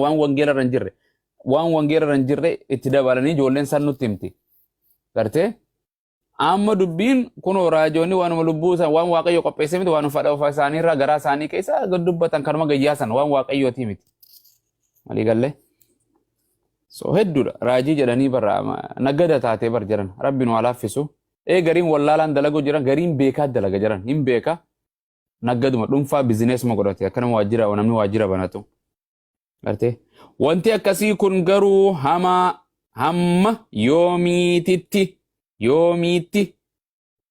Waan wangeela irra hin jirre. Waan wangeela irra hin jirre itti dabalanii ijoolleen san nutti himti. Gartee? Amma dubbiin kunoo raajoonni waanuma lubbuu isaan waan waaqayyo qopheesse miti waan fadha ofa isaanii irraa garaa isaanii keessa gad dubbatan kanuma gayyaasan waan waaqayyooti miti. Walii gallee. So hedduudha raajii jedhanii barra nagada taatee bar jiran rabbi nu haa laaffisu. Ee gariin wallaalaan dalagu jiran gariin beekaa dalaga jiran hin beeka naggaduma dhuunfaa bizineesuma godhate akkanuma waajjira namni waajjira banatu. Gartee wanti akkasii kun garuu hamaa hamma yoomiititti yoomiitti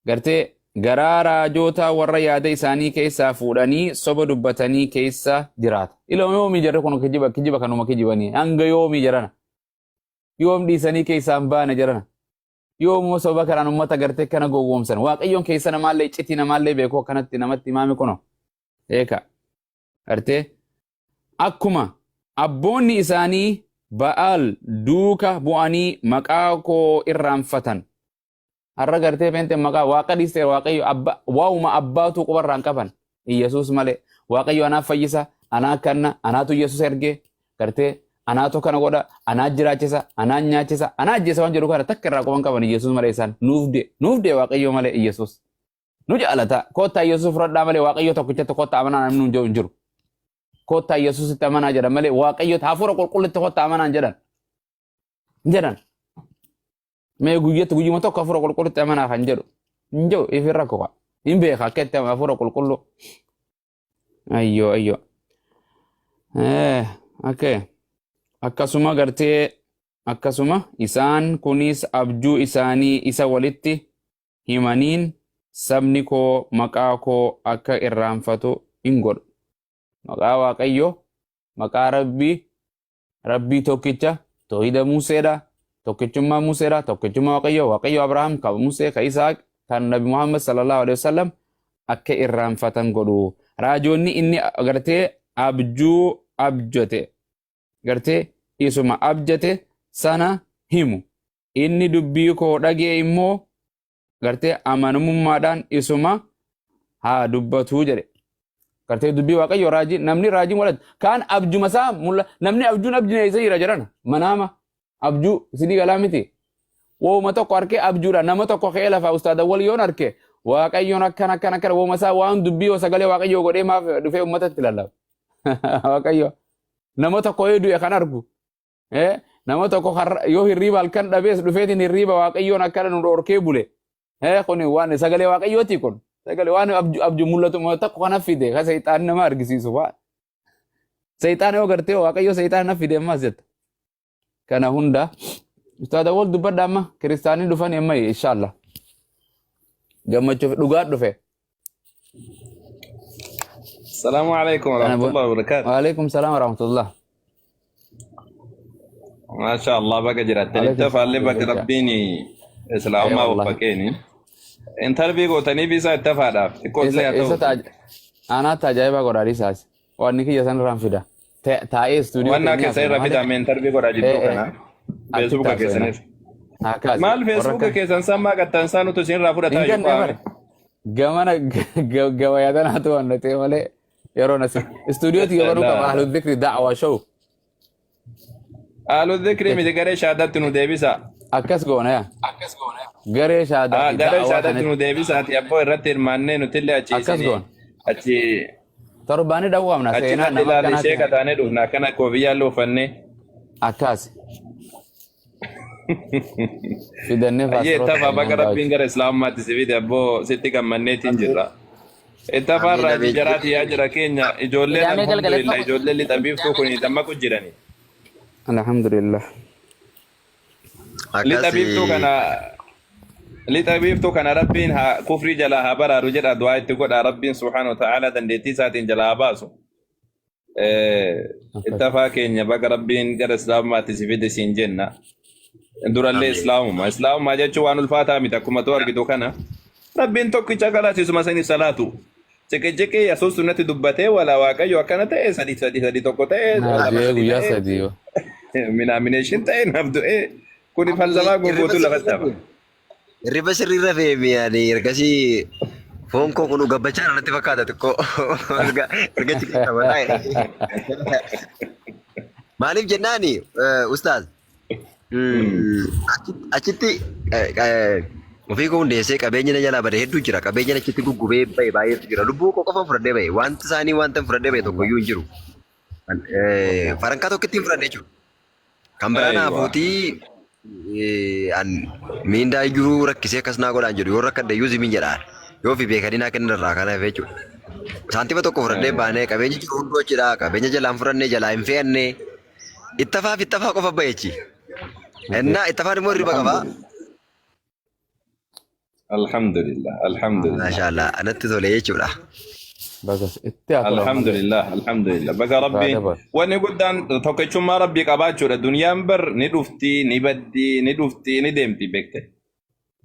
gartee garaa raajootaa warra yaada isaanii keessaa fuudhanii soba dubbatanii keessa jiraata. Ila yoomii jarri kun kijiba kijiba kanuma kijibanii hanga yoomii jarana yoom dhiisanii keessaa hin baane jarana yoomuma soba kanaan ummata gartee kana gowwoomsan waaqayyoon keessa namaallee iccitii namaallee beeku akkanatti namatti himaami kuno eeka gartee Akkuma abboonni isaanii Ba'aal duuka bu'anii maqaa koo irraanfatan. Har'a gartee peenteen maqaa waaqa dhiistee waaqayyo abba waa'uma abbaatu qubarraa hin qaban. Iyyasuus malee waaqayyo anaaf fayyisa anaa kanna anaatu Iyyasuus ergee gartee anaatu kana godha anaa jiraachisa anaa nyaachisa anaa ajjeesa waan jedhu kana takka irraa quban qaban Iyyasuus malee isaan nuuf dee nuuf dee waaqayyo malee Iyyasuus. Nu jaalata. Koottaa Yesuus fudhadhaa malee Waaqayyo tokkichatti koottaa amanaa namni nuun jedhu hin jiru. Koottaa Yesuusitti amanaa jedhan malee Waaqayyo hafuura qulqullutti koottaa amanaa hin jedhan. Hin jedhan. Mee guyyatti guyyuma tokko hafuura qulqullutti amanaa kan jedhu. Hin jedhu ifin rakkoo qaba. Hin beeka akka itti hafuura qulqulluu. Ayyoo ayyoo. Okay. Akkasuma gartee akkasuma isaan kunis abjuu isaanii isa walitti himaniin sabni koo maqaa koo akka irraanfatu in godhu. Maqaa Waaqayyoo, maqaa Rabbii, Rabbii tokkicha, toohida Museedha, tokkichummaa Museedha, tokkichummaa Waaqayyoo, Waaqayyo Abrahaam, ka Musee, ka Isaaq, kan Nabi Muhammad sallallahu alaihi wasallam akka irraanfatan godhu. Raajoonni inni gartee abjuu abjote, gartee isuma abjate sana himu. Inni dubbii koo dhagee immoo gartee amanamummaadhaan isuma haa dubbatuu jedhe. Gartee dubbii Waaqayyo raajii namni raajiin walatti kaan abjuma isaa mulla namni abjuun abjine isa jira jedhan manaama abjuu isinii galaa miti. Wooma tokko arkee abjuudha nama tokko ka'ee lafaa ustaada wal yoon arke Waaqayyoon akkana akkana akkana wooma isaa waan dubbii yoo sagalee Waaqayyoo godhee maaf dhufee uummatatti lallaba. Waaqayyo nama tokko yoo du'e kan argu Eh, nama tokko har'a yoo hirriiba halkan dhabees dhufeetiin hirriiba waaqayyoon akkana nu dhorkee bule. Eh, kun waan sagalee waaqayyooti kun. Sagalee waan abju abju mul'atu tokko kana fide ka seexaan nama argisiisu fa'a. Seexaan yoo gartee waaqayyo seexaan na fide ammas jetta. Kana hunda ustaada wal dubbadha amma kiristaanii dhufan amma inshallah. Gammachuuf dhugaa dhufe. Salaamu alaikum Kana bo- warahmatullahi wabarakatuh. Waalaikum salaam warahmatullah. Maasha Allah baga jiraattanii Alaikum tafaallee salaam baga jecha. rabbiin Ee islaamummaa wallahi. waffaqeeni. Intarvii gootanii biisaa itti hafaadhaaf xiqqoo Isa illee haa isa ta'u. ta anaatti ajaa'ibaa godhaa dhiisaas. Waan kiyya san irraan fida. Taa'ee istuudiyoo Wannaa teenyee keessa irra haasofna malee. fidaa mee intarvii godhaa Ee jidduu ee kana. achitti Feesbuuka haasofna. keessaniif. Akkaasi Maal warra feesbuuka akka keessan sammaa qaxxansaa nuti isinirraa hin fudhataa jiru ganne qaame. bare. Gamana gabayaa tanaatu waan ta'e malee yeroo nasi istuudiyootti gabanuu qaba Laa. ahlu dhikri da'waa show Ahlu dhikri miti garee shaadaatti nu deebisa. Akkas goona yaa. Garee shaadaa fi Garee da'waa shaadaatti nu kanatti deebisaati abboo irratti hirmaannee nutillee achi akkas isinii goona. achi Torbaani dhawwaamna achi seenaa irratti nama ilaalle akkanaati. sheeka taanee dhufna akkana koofiyyaallee uffannee. Akkas. Fidannee Ayyee paasteroota ittafaa keenya baga hundaa rabbiin wajjin. gara islaamummaatti si fide abboo sitti gammanneetiin jirra. Ittafaan Amiin raajii amiin. jaraati yaa jira keenya ijoolleen Qidaamee galgala alhamdulillah tokko ijoolleen lixa biiftuu kun dammaqu jirani. Alhamdulillah. Lixa Akkasi biiftuu kana lixa biiftuu kana rabbiin haa kufrii jalaa haa baraaru jedha du'aa itti godha rabbiin subhaanahu wa ta'ala dandeettii isaatiin jalaa haa baasu. Akkas. Ittafaa keenya baga rabbiin gara islaamummaatti si fide siin jenna. Durallee amiin. islaamummaa. Islaamummaa jechuun waan ulfaataa miti akkuma tu argitu kana. Rabbiin tokkicha galaasisuma sanii salaatu. Ciqiciqii Yesuus sunnatti dubbatee wala waaqayyo akkana ta'e sadi sadi sadi tokko ta'e Naaf lama du'ee sadi guyyaa ta'e sadii yoo. minaamineeshin ta'e naaf du'ee kuni Ani falsafaa hirriba guutuu sirrii lafatti hafa. rafee hirriba sirrii rafee mi'aani ergasii foon koo kun gabbachaa natti fakkaata xiqqoo erga erga ciqii qabataa. Maaliif jennaani ustaaz achitti ofii koo hundeessee qabeenya na jalaa bade hedduu jira. Qabeenya achitti guggubee bahe baay'eetu jira. Lubbuu koo qofa fudhadhee bahe. Wanti isaanii wanta fudhadhee bahe tokko iyyuu hin jiru. Farankaa tokko ittiin fudhadhe jechuudha. Kan biraa naa Aywa. fuutii an miindaa iyyuu rakkisee akkas naa godhaan jedhu yoo rakkadhe iyyuu zimiin jedhaan. Yoo fi beekanii naa kennan irraa kana hafe jechuudha. Saantima tokko fudhadhee baanee qabeenya jiru hunduu achidha. Qabeenya jalaan fudhannee jalaa hin fe'anne. Ittafaa fi ittafaa qofa bahechi. Innaa ittafaan immoo hirriba qaba. Alhamdulillah. Alhamdulillah. Maashaallah anatti tole jechuudha. Bagas itti haa tolu ammallee. Alhamdulillah. Alhamdulillah. Baga Irraa Rabbiin dabal. wanni guddaan tokkichummaa Rabbii qabaachuudha. Duniyaan bar ni dhufti, ni baddi, ni dhufti, ni deemti beekte.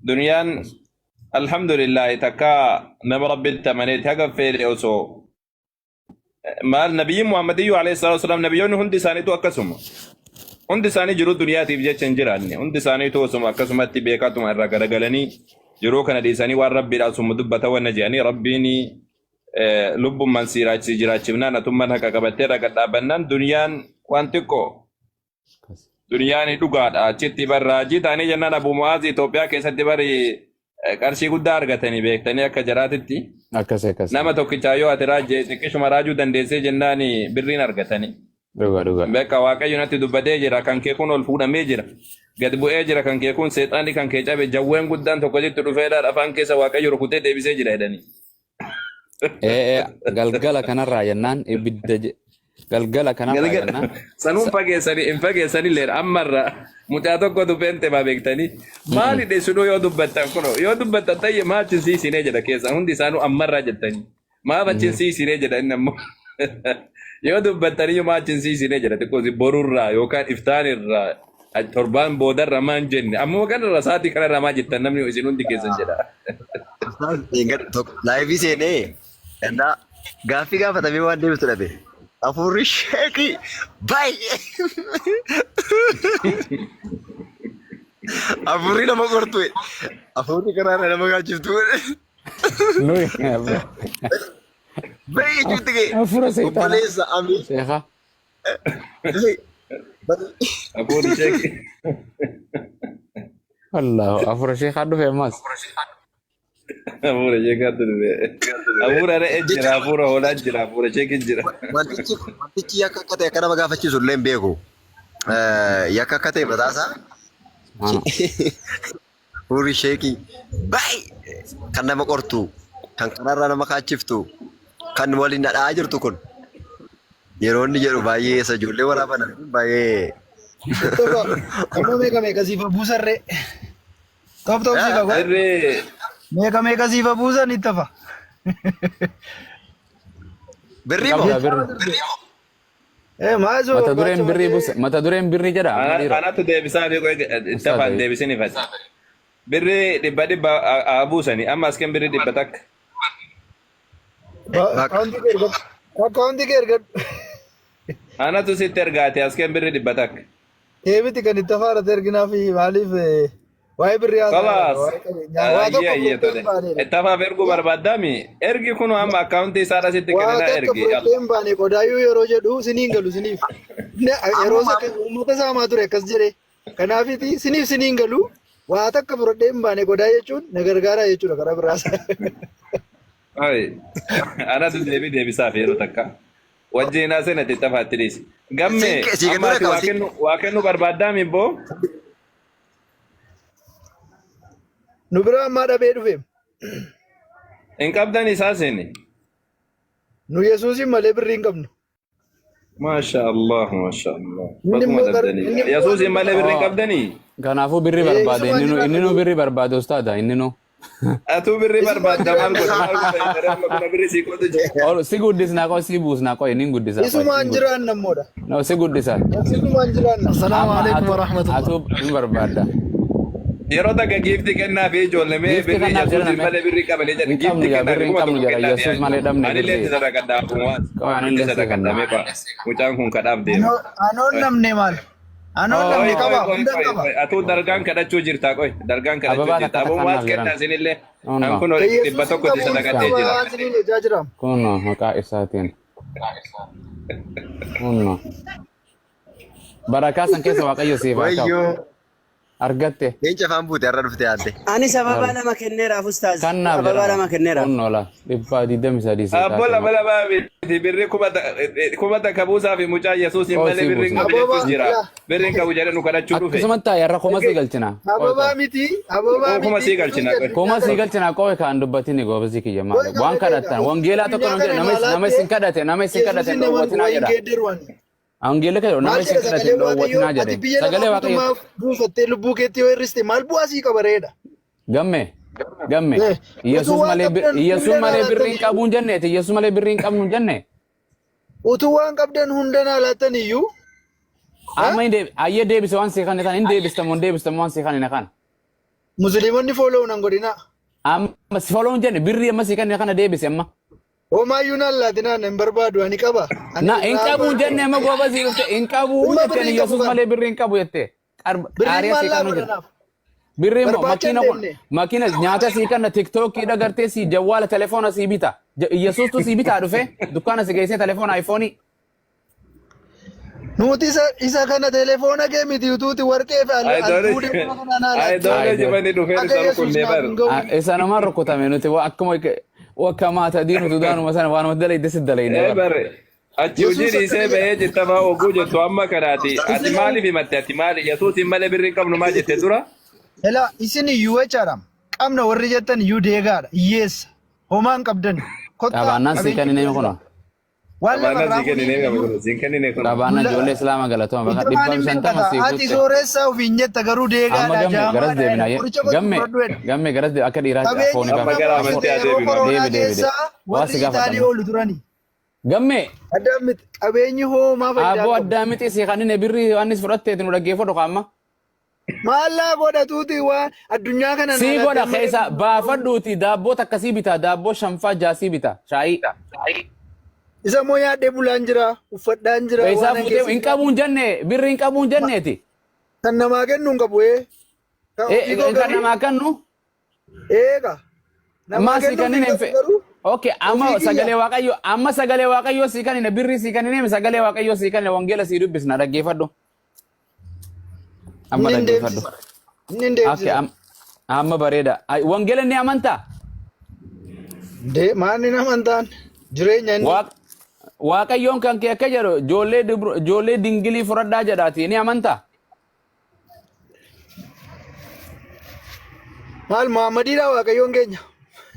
Duniyaan alhamdulillah takka nama Rabbitti amaneeti haga fedhe osoo maal nabiyyiin Muhammadiyyuu alayhi salaatu wasalaam nabiyyoonni hundi isaaniitu akkasuma. Hundi isaanii jiruu duniyaatiif jecha hin jiraanne. Hundi isaaniitu osuma akkasumatti beekatuma irraa garagalanii jiruu kana dhiisanii waan rabbiidhaa osuma dubbata wanna jedhanii rabbiin lubbummaan si jiraachifnaan atummaan haqa qabattee irra gad dhaabbannaan duniyaan waan xiqqoo. Duniyaan dhugaadha. Achitti bar raajii ta'anii jennaan Abu Mu'aaz Itoophiyaa keessatti bari qarshii guddaa argatanii beektanii akka jaraatitti. Akkas akkas. Nama tokkichaa yoo ati raajje xiqqishuma raajuu dandeessee jennaan birriin argatanii. Dhugaa dhugaa. Beeka Waaqayyo natti dubbatee jira kan kee kun ol fuudhamee jira. Gad bu'ee jira kan kee kun seexanni kan kee cabe jawween guddaan tokko sitti dhufeedhaan afaan keessa Waaqayyo rukutee deebisee jira jedhanii. Ee galgala kanarraa jennaan ibidda galgala kanarraa Galgala jennaan sanuun fageessanii hin fageessanillee ammarra mucaa tokkotu peentemaa beektanii maali dheessunuu yoo dubbattan kunoo yoo dubbattan ta'e maa achi hin siisinee jedha keessan hundi isaanuu ammarraa jettanii maaf achi hin siisinee jedha inni ammoo yoo dubbattaniyyuu maa achi hin siisinee jedha xiqqoo borurraa yookaan iftaanirraa torbaan boodarra maan jenne ammuma kanarra sa'aatii kanarraa maa jettan namni isin hundi keessan jedha. Ustaaz laayivii seenee innaa gaaffii gaafatamee waan deebisu dhabe. Hafuurri sheekii baay'ee. Hafuurri nama qortu. Hafuurri karaarra nama gaachiftu. Nuyi Baay'ee jechuutti ga'e. hafuura seexanaa. Obboleessa Amiin. Sheekha. Hafuurri sheekii. Allahu hafuura sheekhaa dhufe ammas. Hafuura sheekaatu dhufe. Hafuura re'ee jira, hafuura hoolaa jira, hafuura sheekii jira. Wantichi yakka akka ta'e akka nama gaafachiisu illee hin beeku. Yakka akka ta'e mataasaa. Hafuurri sheekii baay'ee kan nama qortu, kan karaarraa nama kaachiftu, kan waliin dhadhaa jirtu kun yeroo inni jedhu baay'ee isa ijoollee waraaban arguun baay'ee Tokko ammoo meeqa meeqa siif buusarree? Top top siif godha. Irree Meeqa meeqa siif buusan itti hafa. Birrii moo? Qabda birri. Eh maasoo Mata dureen birrii buuse mata dureen birrii jedha amma dhiiroo. anatu deebisaa fi ittafaan deebisin ifate. Birrii dhibba dhibba haa buusanii amma asken birrii 100. Akkaawuntii kee ergadhu. Akkaawuntii kee ergadhu. Anatu sitti ergaate asken birrii 100. Deebiti kan itti afaarate erginaa fi maaliif waa'ee birrii haasaa Kalaas. waa'ee qabeenyaa waa tokko Ayyee ayyee fudhattee tole. hin baanedha. Ittafaaf erguu barbaaddaami? Ergi kun amma akkaawuntii isaadha sitti Waa kenninaa takka ergi. fudhattee hin baane qodaayyuu yeroo jedhu siniin galu siniif. Yeroo Ammuma isa uummata saamaa ture akkas jedhee. Kanaafiti siniif siniin galu waa takka fudhadhee hin baane qodaa jechuun na gargaaraa jechuudha karaa biraas. Ay, anatu deebii deebisaaf yeroo takka. Wajjin haaseen ati ittafaatti dhiisi. Gamme sii amma kennuu ati qaba waa sii kennu waa kennu barbaaddaami boo? Nu biraa ammaa dhabee dhufe. Hin qabdan isaa seeni. Nu Yesuusin malee birrii hin qabnu. Maasha Allah, maasha Allah. Inni Baguma immoo gar dhabdanii. inni immoo Yesuusin malee birrii hin Oo. qabdanii? Kanaafuu birri ee barbaade isumaan inni nu inni jiraanna nu nu birri barbaade ustaada inni nu. Atuu birrii isumaan barbaadda maal jiraanna godha maal godha jedhee amma kuna birrii sii qotu jira. Ol si guddisnaa qoy si buusnaa qoy inni guddisaa qoy isumaan hin guddisa. jiraanna immoodha. No si guddisa. Isumaan jiraanna. Assalaamu Amma alaikum atu warahmatullah. atu hin barbaadda. Yeroo takka giifti kennaa fi ijoollee mee Giifti birrii kanaaf jedhan Yesuusin mee malee birrii qabanii jedhan hin giifti qabnu jaa kennaa fi birri hin kuma qabnu tokko jara kennaa fi Yesuus malee dhabne anillee birri. itti sadaqadha abumaas Qoy itti anillee si sadaqadha kenna. mee qoa mucaan kun kadhaaf deema. Anoon namne maal? Anoon Qoy namne qoy qaba qoy hundan qoy qaba. qoy atuu dargaan kadhachuu jirta qoy dargaan kadhachuu Ababaa jirta takka takka abumaas naaf jedhan. kennaa isinillee No an no. kun Ka dhibba Yesuusin tokko itti qabu hunda sadaqadhee qaba jira. waan siniin jechaa jira. Kunno maqaa isaatiin. Kunno. Barakaa san keessa Waaqayyo siif haa kaa'u. Wayyoo. Argatte. Leenca afaan buute har'a dhufte aadde. Ani sababa lama kenneeraaf ustaaz. Kannaaf Sababa jedhama. lama kenneeraaf. Kun oola. 123 sii Abbo taate. lama lama miti birri 1000 buusaa fi mucaa Yesuusin Oo malee sii birri hin buusa. qabu Ababaa jechuun jira. laa. Birri hin qabu jedhee nu kadhachuu dhufe. Akkasumatti taa'e har'a kuma sii galchina. Qoy Ababaa qoy. miti ababaa Kuma miti sii Yesuus galchina qoy. Kuma addunyaa sii kana galchina qoy kaan dubbatini goobasii kiyya maali. qoy Waan kana kadhattan beeka wangeelaa tokko addunyaa nama jedhe kana nama naa nama isin laattee kadhate nama isin kadhate Yesuusin hin nama dhoowwatinaa waa hin jedha. geeddaru ani. Wangeela kan jedhu nama Maal isin jedha kadhate hin sagalee Waaqayyoo dhoowwatinaa ati jedhe. biyya Sagalee lafaa Waaqayyo guutummaa buufattee lubbuu keetti yoo hir'iste maal bu'aa sii qaba reedha. Gamme gamme Utuu Yesuus waan malee qabdan Yesuus hunda naa malee birrii laattan hin iyyuu qabu hin jenneeti. Yesuus malee birrii hin qabnu hin jenne. utuu waan qabdan hunda naa laattan iyyuu Amma hin deebi ayyee deebise waan sii kan hin deebistamu hin deebistamu waan sii kan hin kan. Musliimonni fooloo nan godhinaa. Amma si foloo hin jenne birrii amma sii kan kana deebise amma. Homaayyuu naan laatinaan hin barbaadu ani qaba. Ani Na hin irraa qabu hin jenne amma goobasii dhufte hin qabu Dhimma jettee birrii hin qabu Yesuus kana. malee birrii hin qabu jettee. Birriin Qaariyaa maal sii laa kan hojjete. godhanaaf? Birrii immoo Barbaacha hin makiina kun deemne. makiina nyaata sii kanna tiktookii dhagartee sii jawwaala telefoona sii bita. Yesuustu sii bitaa dhufe dukkaana si geessee telefoona iPhone. Nuti isa kana telefoona kee miti utuuti warqee fi albuuda kuma kana naa laatte. Ayidoole Ayidoole. jibanii dhufeen Akka isa Yesuus rukunnee naaf bar. hin ga'u. Isa namaan rukkutame nuti akkuma wakka maata diinutu daanuma sana waanuma dalayde si dalayne Ee bar. bare. Achi hojii Yesuus dhiisee akkana jedha. bahee jetta maa oguu jettu amma kanaati. Ati maaliif himatte ati maali Yesuusin malee birri hin qabnu maa jette dura? Elaa isin iyyuu jechaadha. Qabna warri jettan iyyuu deegaadha. Hiyyeessa. Homaa hin qabdan. Kottaa Qabaannaan sii qabeenya kennine keessa kuno. jira. Waan Qabaannaan lafarraa sii kennine fuudhee iyyuu. qaba siin kennine kun. Qabaannaan ijoollee islaamaa galatooma bakka Ijjumaan dhibbaaf hin shantama beekata. sii Ati guutte. sooressaa ofiin jetta garuu Amma deegaadha. gamme garas Jaamaadha. deebina. Qoricha gochuu Gamme fudhadhu jedha. gamme garas deebina akka dhiiraatti Qabeenyi afooni Amma bafa. gara nama amantii yeroo adeeminu. koronaa Deebi deebi deebi. keessaa Waa warri si Itaalii gaafadha. oolu turani. Gamme Addaan miti qabeenyi hoomaa faayidaa abboo qabu. addaa miti si kan inni birrii waan fudhatteeti nu dhaggeeffadhu qaama. Maallaa godhatuuti waan addunyaa kana Sii naa godha laattee malee keessa baafadhuuti daabboo takkasii bita daabboo shanfaa jaasii bita shaayii. Isa immoo nyaadhee bulaan jira, uffadhaan jira, Keessaa waan an fuutee keessa hin jira. qabu hin jenne birrii hin qabu hin jenneeti. Kan namaa kennu hin qabu ee. Kan ofii koo Kan garuu namaa kennu eega. Namaa maa sii kennuuf kanneen hin hin qabu fe. garuu Okay amma ofii kiyya. sagalee waaqayyo amma sagalee waaqayyo sii kanneen birrii sii kanneen sagalee waaqayyo sii kanneen wangeela sii dubbisna dhaggeeffadhu. Amma Inni hin dhaggeeffadhu. deemsisa. Inni hin Okay deemsisa. amma bareeda. Wangeela ni amantaa? De maanni amantaan jireenya inni. Waaqayyoon kan kee akka jedhu ijoollee ijoollee dingilii fudhadhaa jedhaati ni amantaa? Maal Muhammadiidha waaqayyoon keenya.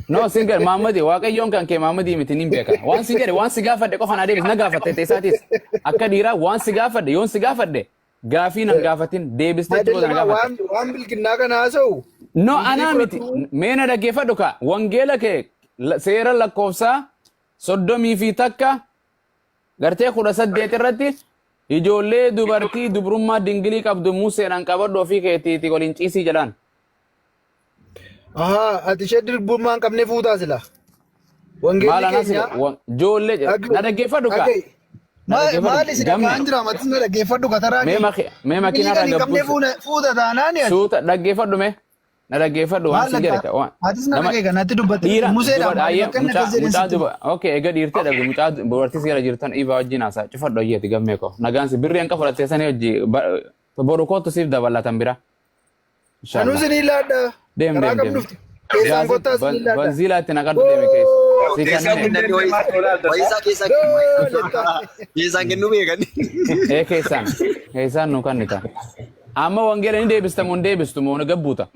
No sin jedhe Mahammadi waaqayyoon kan kee Mahammadii miti nin beeka. Waan sin jedhe waan si gaafadhe qofa naa deebis na gaafatte teessaatis. Akka dhiiraa waan si gaafadhe yoon si gaafadhe gaafii nan gaafatin deebistee itti booda na Adeema gaafatte. waan waan bilkinnaa kana haasa'u. No Dingilii anaa miti fudhadhu. mee na dhaggeeffadhu ka wangeela kee seera lakkoofsaa 31 gartee 18 irratti ijoollee dubartii dubrummaa dingilii qabdu museedhaan qabadhu ofii keetiiti waliin ciisii jedhaan. Ahaa ati ishee durbummaa hin qabne fuutaa sila. Maal Wangeelli anaa keenya. ijoollee na dhaggeeffadhu ka. Dhaga'i. Na dhaggeeffadhu Maali si gamme. dhaga'aan jira matis na dhaggeeffadhu kataraa Mee kee. mee Dingilii makiinaa kan irraa hin qabne gabbuusu. fuuta taanaani ati. Suuta dhaggeeffadhu mee. Na dhaggeeffadhu waan Maal sin jedhe dhaggaa? ka waan. Atis na Nama dhagee kanatti dubbatte. dhiira Museedhaan dubar maaliif ayyee akka inni mucaa akkas jedhin mucaa sitti duba okay eega dhiirtee dhabde mucaa dubartii seera jirtan Iva wajjin haasaa cufadhu ayyeeti gammee koo nagaan si birrii hanqa fudhattee sanii hojii boru kootu siif dabalatan bira Anuu inshallah sinii laadha. deem Karaa deem kam deem dhufte? Keessaan kottaa sinii laadha. banziilaa itti naqadhu deemi keessa si Keessaan kanneen kunneen maal tolaa Wayisaa keessaa Gooletta. keessaan kennuu beekan. ee keessaan keessaan nu kannita amma wangeela ni deebista moo hin deebistu moo ni gabbuuta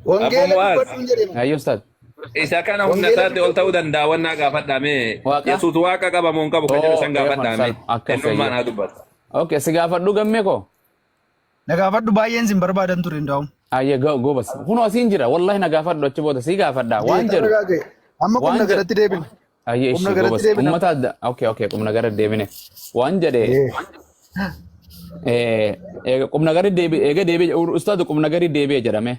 Wangeela Abbo Mu'aaz. dubbadhuun jedhema. ayyoo ustaad Isa kana humna Wangeela isaatti ol ta'uu danda'a wannaa gaafadhaame. Waaqa? Yesuus waaqa qaba moo hin qabu kan jedhu san Oo, gaafadhaame. akkas Ennummaan ayyo. haa dubbatu. Okay si gaafadhu gammee koo Na gaafadhu baay'een sin barbaadan ture ndaa'u. Ayye gobas. Kunoo asiin jira. Wallahi na gaafadhu achi booda si gaafadha. Waan jedhu. Amma Waan qubna jedhu. garatti deebina. Ayye Qubna ishi garatti gobas. deebina. Ummata adda. Okay okay qubna gara deebine. Waan jedhe qubna gara deebi eega deebi ustaadu qubna gara deebi'e jedhame.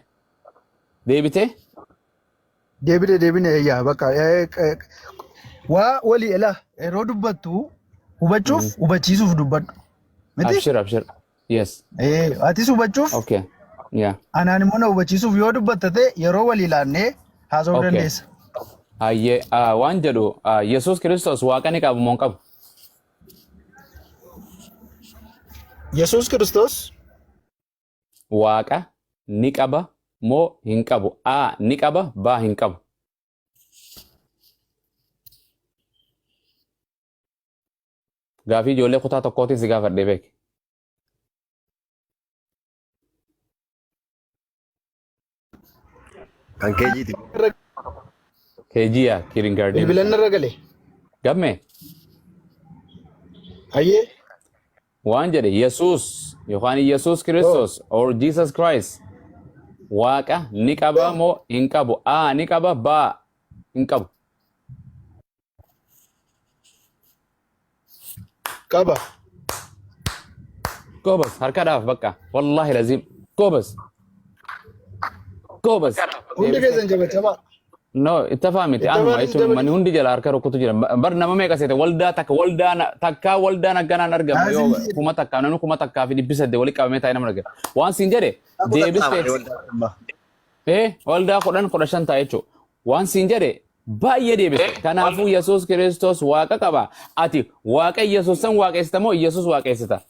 Deebite? Deebine deebine eeyyaa bakka waa walii elaa yeroo dubbattu hubachuuf hubachiisuuf dubbadhu. Miti? Abshir abshir. Yes. Atis hubachuuf Okay. Yeah. anaan immoo na hubachiisuuf yoo dubbatta ta'e yeroo walii laannee haasa'uu Okay. dandeessa. Ayyee waan jedhu Yesuus Kiristoos waaqa ni qabu moo hin qabu? Yesuus Kiristoos Waaqa ni qaba moo hin qabu? A ni qaba, B hin qabu. Gaafii ijoollee kutaa tokkootiin si gaafadhee beeki. Kan keejiiti. Keejiyaa kirin gaardeen. Bilbilan irra gale. Gamme Hayyee. waan jedhe Yesuus yookaan Yesuus Kiristoos or Jesus Christ Waaqa ni qaba moo hin qabu? A ni qaba, B hin qabu. Qaba. Goobas harka dhaaf bakka. Wallaahi laziim. Goobas. Goobas. Hundi keessan jabachabaa. No, ittafaa miti. Ittafaa Anuma miti jechuun dabali. manni hundi jala harka rukutu jira. Bar nama meeqa seete waldaa takka waldaa takkaa waldaan akkanaan argamu yoo 1000 namni 1800 walitti qabamee taa'ee nama argama. Waan siin jedhe deebistee waldaa 10 15 ta'a jechuudha. Waan siin jedhe baay'ee deebiste. Kanaafuu Yesuus Kiristoos Waaqa qaba. Ati Waaqa Yesuus san waaqessita moo Yesuus waaqessita?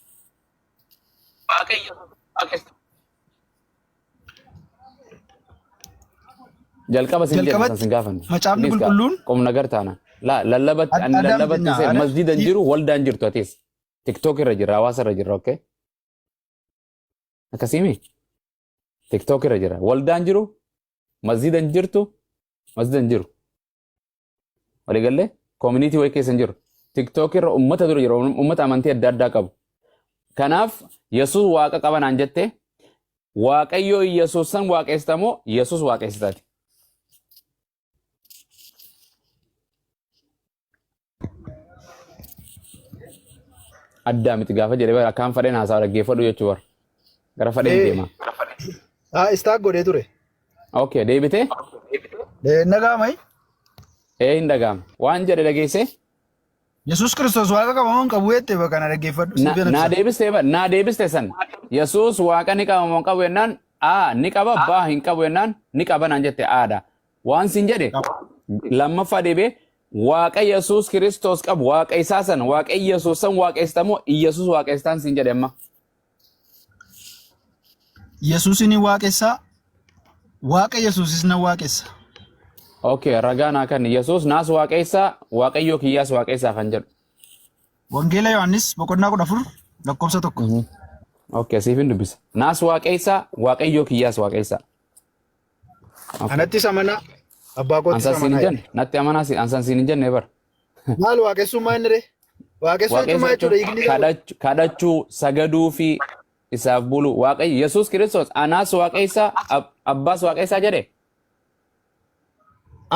Jalqaba siin jedhe san Jalqabatti sin gaafanne. Macaafni Please gaa Qulqulluun qomna gartaana. Laa lallabatti ani Adam lallabatti jenna. see masjida hin jiru waldaan jirtu atis. TikTok irra jirra hawaasa irra jirra okay? Akkasiimi? TikTok irra jira. Waldaan jiru masjida hin jirtu masjida hin jiru. Waliigallee community wayii keessa hin jiru. TikTok irra ummata dura jira ummata amantii adda addaa qabu. Kanaaf Yesuus waaqa qaba naan jette Waaqayyoo Yesuus san waaqessita moo Yesuus waaqessitaati? Addaa miti gaafa jedhe bara akkaan fadheen haasaa dhaggeeffadhu jechuu bara. Gara fadheen deema. Ah, istaak godhee ture. Okay, deebitee? Nagaamai. Ee hin dhaga'ama. Waan jedhe dhageessee? Yesuus Kiristoos waaqa qaba moo hin qabu jette bakka na dhaggeeffadhu. Na Siif naa ibsa. deebistee ba naa deebiste san. Yesuus waaqa ni qaba moo hin qabu jennaan A ni qaba B hin qabu jennaan ni qaba naan jette Aadha. Waan sin jedhe lammaffaa deebi'ee waaqa Yesuus Kiristoos qabu waaqa isaa san waaqa Yesuus san waaqessita moo Yesuus waaqessitaan sin jedhe amma. Yesuus ni waaqessa. Waaqa Yesuusis na waaqessa. Okay, ragaa naa kenni. Yesuus naas waaqessaa waaqayyoo kiyyaas waaqessaa kan jedhu. Wangeela Yohaannis boqonnaa 14 lakkoofsa 1. Okay, siif hin dubbisa. Naas waaqessaa waaqayyoo kiyyaas waaqessaa. Okay. Anattis amanaa abbaa koottis Ansan siin hin amanaa jenne. Natti amanaa siin ansan siin hin jenne bar. jedhe. Maal waaqessummaa inni ree? Waaqessuu jechuun Waaqessa maal jechuun jechuudha? Hiikni isaa kadhachuu, sagaduu fi isaaf bulu. Waaqayyo Yesuus Kiristoos anaas waaqessaa abbaas waaqessaa jedhe.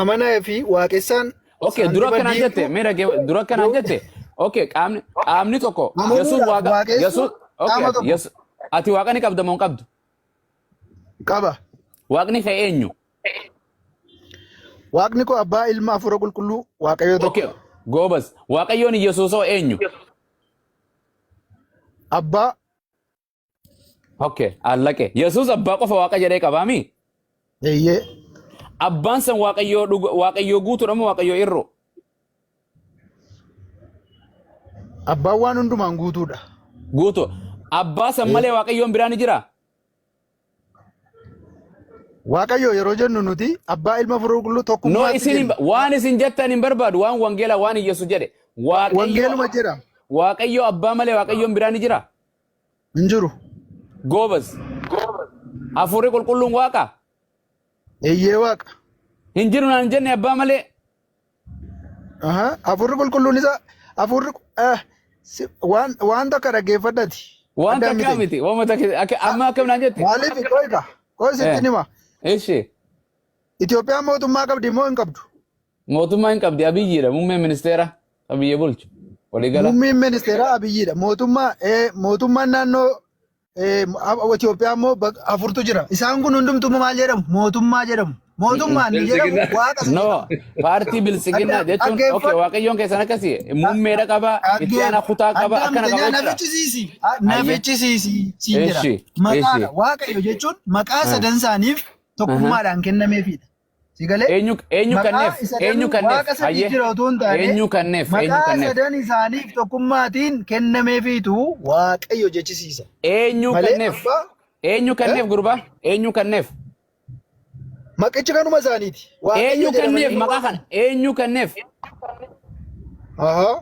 amanaa fi waaqessaan Okay, dura saantima akkanaan jette, diimtuu mee dhagee dura akkanaan jette. Okay, qaamni tokko Yesuus amanuudhaaf waaqa waaqessuu Yesuus okay, qaama ati tokko Yesuus ati waaqa ni qabda moo hin qabdu? qaba. Waaqni kee eenyu? Waaqni koo abbaa ilma hafuura qulqulluu waaqayyo tokko. Okay, goobas. Waaqayyoon Yesuus hoo eenyu? Abbaa Okay, allaqe. Yesuus abbaa qofa waaqa jedhee qabaami? eeyyee. Abbaan san waaqayyoo waaqayyoo guutuudha moo waaqayyoo irru? Abbaan waan hundumaan guutuudha. Guutuu. Abbaa san malee waaqayyoon biraa ni jiraa? Waaqayyo yeroo jennu nuti abbaa ilma hafuura qulqulluu No tokkummaatti isin jenna. waan isin jettan hin barbaadu waan wangeela waan Yesuus jedhe. Waaqayyo Wangeeluma jedha. Waaqayyo abbaa malee waaqayyoon biraa ni jira? Hin jiru. Goobas. Hafuurri qulqulluun waaqa? Eeyyee waaqa. Hin jiru naan jenne abbaa malee. Aha, Hafuurri qulqulluun isa hafuurri waan waan takka dhaggeeffadhati. Waan Adda takkaa miti. miti. Waan takka amma akkam naan jette? Maaliif qoyka? Qoy sitti hima. Ishi. Itoophiyaan mootummaa qabdi moo hin qabdu? Mootummaa hin qabdi Abiyyiidha muummeen ministeera kan biyya bulchu. Waliigala. Muummeen ministeeraa Abiyyiidha. Mootummaa mootummaan naannoo Itoophiyaa immoo afurtu jira. Isaan kun hundumtuu maal jedhamu? Mootummaa jedhamu. Mootummaan ni jedhamu Biltsiginnaa. waaqa isa No, jedhamu. paartii biltsiginnaa jechuun okay Dhaggeeffadhu. waaqayyoon keessan akkasii muummeedha qaba, itti aanaa kutaa qaba, akkana qaba Addaam jechuudha. nafichisiisi. Ayyee. Nafichisiisi siin jedha. Eshi, Maqaadha. eshi. Waaqayyo jechuun maqaa sadan isaaniif tokkummaadhaan kennameefidha. Si galee? Eenyu eenyu Maqaa kenneef? isa Eenyu danuu kenneef? waaqa sadii Hayyee. jira otoo hin taane Eenyu kenneef? Eenyu maqaa kenneef? sadan isaaniif tokkummaatiin kennameefiitu Waaqayyo jechisiisa. Eenyu Malee kenneef? abbaa Eenyu kenneef gurbaa? Eenyu kenneef? Maqichi kanuma isaaniiti. Waaqayyo Eenyu kenneef jedhamanii maqaa kana? Eenyu kenneef? Ahaa.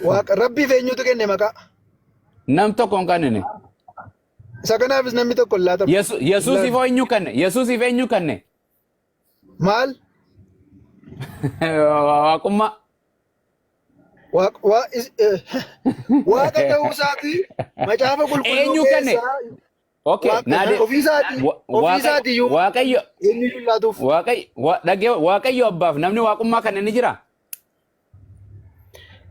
Waaqa Rabbiif eenyutu kenne maqaa? Nam tokko hin kennine. Isa kanaafis namni tokko hin laatamu. Yesuusiif hoo eenyu kenne? Yesuusiif eenyu kenne? Maal? Waaqummaa. Waaqa ta'uu isaatii macaafa qulqulluu Eenyu kenne? keessaa Okay, Waaqa naa de- ofii isaatii ofii isaatii iyyuu Waaqayyo eenyuyyuu hin laatuuf. Waaqayyo dhagee Waaqayyo abbaaf namni waaqummaa kenne ni jira.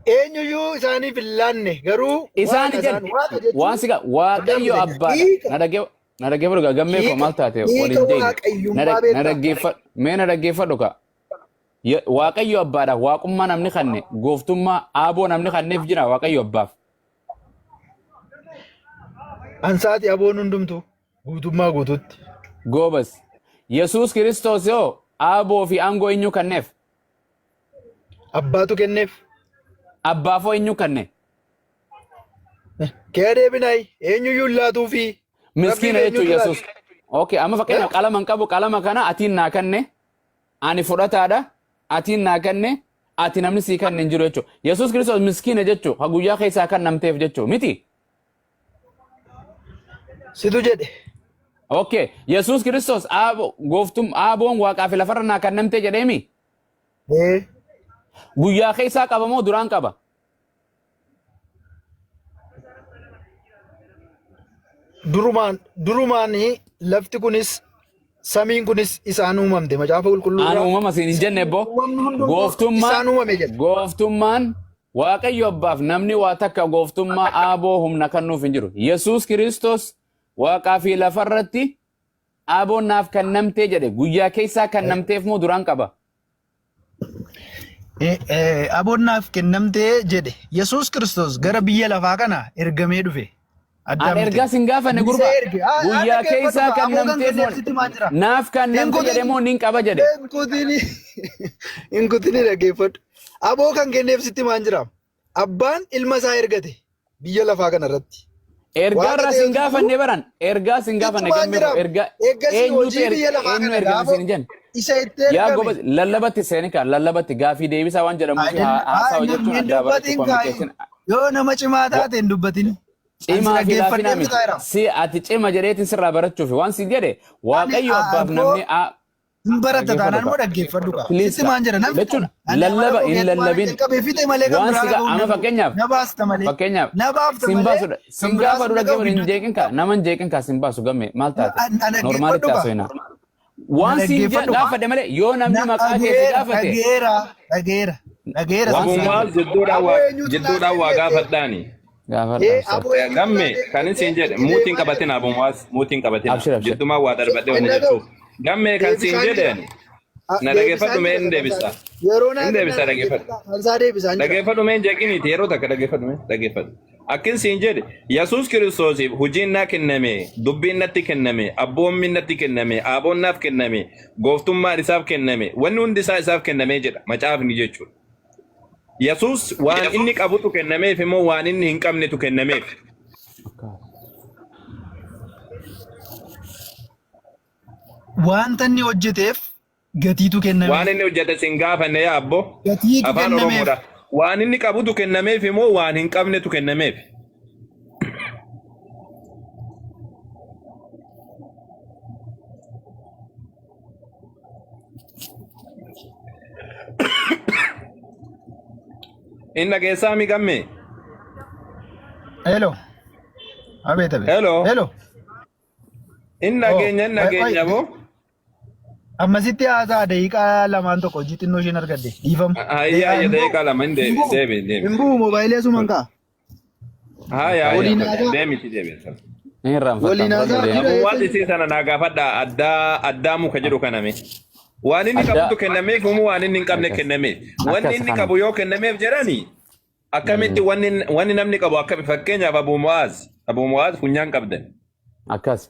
Eenyuyyuu isaaniif hin laanne garuu Isaan waaqa jedhe isaan waaqa jechuun waan siga Waaqayyo addaamte abbaadha. hiika Na dhagee na dhaggeeffadhu gaa gammee koo hiika maal taate hiika waliin deegi. Na waaqayyummaa na beektaa. dhaggeeffadhu mee na dhaggeeffadhu kaa. Waaqayyo abbaadha. Waaqummaa namni kanne gooftummaa aaboo namni kanneef jira Waaqayyo abbaaf. Ansaati aboon hundumtu guutummaa guutuutti. Goobas. Yesuus Kiristoos yoo aaboo fi aangoo eenyu kanneef? Abbaatu kenneef. Abbaafoo eenyu kanne? Kee deebinaayi eenyuyyuu hin laatuufi. Miskiina Rabbiif jechuun eenyutu Yesuus. laata? Okay, amma fakkeenyaaf qalama hin qabu qalama kana atiin naa kanne ani fudhataadha atiin naa kanne ati namni sii kanne hin jiru jechuudha. Yesuus Kiristoos miskiina jechuudha. Ha guyyaa keessaa kan namteef jechuudha. Miti? Situ jedhe. Okay, Yesuus Kiristoos aabo gooftum aaboon waaqaa fi lafarra naa kennamte jedheemi. Ee. Guyyaa keessaa qaba moo duraan qaba? Durumaan durumaan lafti kunis samiin kunis isaan uumamte macaafa qulqulluu Aan irraa uumama siin hin jenne ebbo. uumamni hundumtuu Gooftummaa isaan uumame jedha. gooftummaan Waaqayyo abbaaf namni waa takka gooftummaa aaboo humna kennuuf hin jiru. Yesuus Kiristoos waaqaa fi lafarratti aaboon naaf kennamtee jedhe guyyaa keessaa kennamteef moo duraan qaba? Aboon naaf kennamtee jedhe. Yesuus Kiristoos gara biyya lafaa kana ergamee dhufe. An Addaam miti. ergaa sin gaafanne Isa gurbaa. erge. Ah, ah, Guyyaa dhaggeeffadhu keessaa kaa. Aboo kan kennamteef kenneef moo sitti maa jira. naaf Hin kennamte jedhe kutin. moo nin qaba jedhe. Hin kutini. Hin kutini dhaggeeffadhu. Aboo kan kenneef sitti maan jira. Abbaan ilma isaa ergate biyya lafaa kana irratti. Ergaa Waaqa irraa ta'e sin utuu gaafanne baran. Ergaa sin gaafanne Jechumaan gammee koo. jira. Ergaa Eeggasii eenyutu hojii biyya lafaa eenyu kana ergame gaafa sin hin jenne. isa itti Yaa ergame. goba lallabatti seeni kaa lallabatti gaafii deebisaa waan jedhamuu fi haasawa Hin jechuun addaa barachuu dubbatin kaa'i. communication Yoo nama cimaa taate hin dubbatin. Ani si cimaa fi dhaggeeffadhee laafinaa miti. fixaa jira. Si ati cima jedheetiin sirraa barachuufi waan si jedhe Waaqayyo abbaaf namni a Hin baratta dhaggeeffadhu taanaan immoo kaa. dhaggeeffadhu kaa. Please Sitti kaa. maan jedha namni Jechuun kun ani amala lallaba koo hin keessatti waan lallabin. jalqabee fixe malee kan Waan biraa si dhaga'uu hin amma danda'u. fakkeenyaaf Na baasta malee. fakkeenyaaf Na baafta sin malee baasudha. kan Sin biraa gaafadhu sin dhaga'u dhaggeeffadhu hin gidduutti. jeeqin kaa nama hin jeeqin kaa sin baasu gamme maal taate Na normaalitti dhaggeeffadhu kaa. haasofina. Na Waan siin dhaggeeffadhu kaa. gaafadhe malee yoo namni Na maqaa kee si dhageera gaafate dhageera dhageera dhageera waan Abu siin siin Mu'aaz jidduudhaan Aboo waa eenyutu jidduudhaan laatee waa jettee? gaafadhaani. gaafadha Ee abshir. aboo eenyutu Gamme laatee kan jettee isin jedhe itti muutiin deemaa qabatina jira. Abu Mu'aaz muutiin qabatina Abshir abshir. jiddumaan waa darbadhe Hin wanni dhaga'u. jettuuf. Gamme kan siin Deebisaan jira. jedhe na Deebisaan dhageeffadhu mee jira hin sagantaa. deebisa. Yeroo naa Hin deebisa kennan dhageeffadhu. dhaggeeffadhaa. Kansaa deebisaan jira. Dhageeffadhu mee hin jeeqiniiti yeroo takka dhageeffadhu mee dhageeffadhu. Akkin siin jedhe Yesuus Kiristoosiif hojiin naa kenname, dubbiin natti kenname, abboommiin natti kenname, aaboon naaf kenname, gooftummaan isaaf kenname, wanni hundi isaa isaaf kenname jedha macaafni jechuudha. Yesuus waan inni qabutu kennameef immoo waan inni hin qabnetu kennameef. Wanta inni hojjeteef gatiitu Waan kennameef. inni hojjete sin gaafanne yaa abbo. Gatiitu Afaan kennameef. Oromoodha. Waan inni qabutu kennameef immoo waan hin qabnetu kennameef. Inni dhageessaa mi gamme? Hello. Abeet abeet. Hello. Hello. Inni Oh, dhageenya inni wai wai. dhageenya boo. Ammasitti haasaa daqiiqaa lamaan tokko hojii xinnoo isheen argadde. Dhiifama. Hayya Daqiiqaa hayya hin bu'u. daqiiqaa lama hin Hin deebi bu'u. deebi deebi. Hin bu'u moobaayilii asumaan ka'a. Hayya hayya Waliin haasaa. deemiti deebi. Ni irraanfatta Waliin fudhadhu haasaa deemi. jira Abu waan eessa isii sana naa gaafadha addaa addaa muka jedhu kaname. Waan inni Addaa qabutu kennameef immoo waan inni hin qabne akkas kennameef. Wanni akkas inni kana. qabu yoo kennameef jedhani akkamitti wanni wanni namni qabu akkami fakkeenyaaf Abu Mu'aaz Abu Mu'aaz funyaan qabdan. Akkas.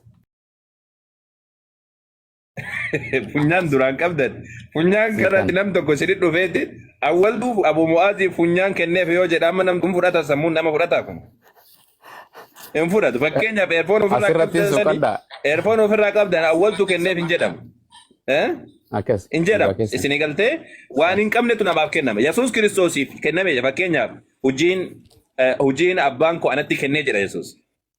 Funyaan duraan qabdan. Funyaan kanatti nam tokko isin dhufeeti awwaltuu Abu Mu'aazii funyaan kenneef yoo jedha amma namni kun fudhata sammuun nama fudhataa kun. Hin fudhatu. Fakkeenyaaf eerfoon ofirraa Asirratti qabdan sani soqadhaa. eerfoon ofirraa qabdan awwaltuu kenneef hin jedhamu. Eh? Akkas. Hin Dhugaa jedhamu. keessan. Isin galtee waan hin qabnetu namaaf kennama. Yesuus Kiristoosiif kenname fakkeenyaaf hojiin abbaan koo anatti kennee jedha Yesuus.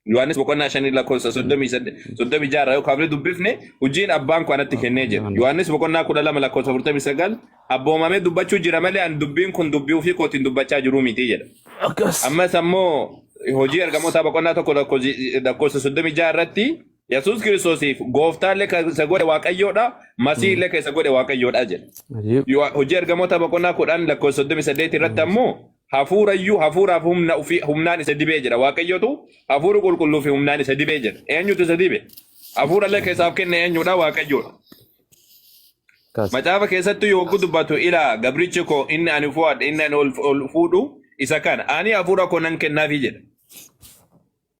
Yohaannis boqonnaa 5 lakkoofsa 36 irraa yoo kaafnee dubbifne hojiin abbaan koo anatti kennee jira. Yohaannis boqonnaa 12 lakkoofsa 49 abboomamee dubbachuu jira malee ani dubbiin kun dubbii ofii kootiin dubbachaa jiruu miti jedha. Akkas. Ammas ammoo hojii ergamootaa boqonnaa 1 lakkoofsa 36 irratti Yesuus Kiristoosiif gooftaallee kan isa godhe Waaqayyoodha, Masiihillee kan isa godhe Waaqayyoodha jedha. Ajiib. Hojii ergamoota boqonnaa 10 lakkoofsa 38 irratti ammoo hafuurayyuu hafuuraaf humna ofii humnaan isa dibee jedha. Waaqayyotu hafuura qulqulluu fi humnaan isa dibee jedha. Eenyutu isa dibe? Hafuurallee keessaaf kenne eenyudha? Waaqayyoodha. Akkas. Macaafa keessatti yoo yogguu dubbatu ilaa gabrichi koo inni ani fo'adhe inni ani ol fuudhu isa kana ani hafuura koo nan kennaafi jedha.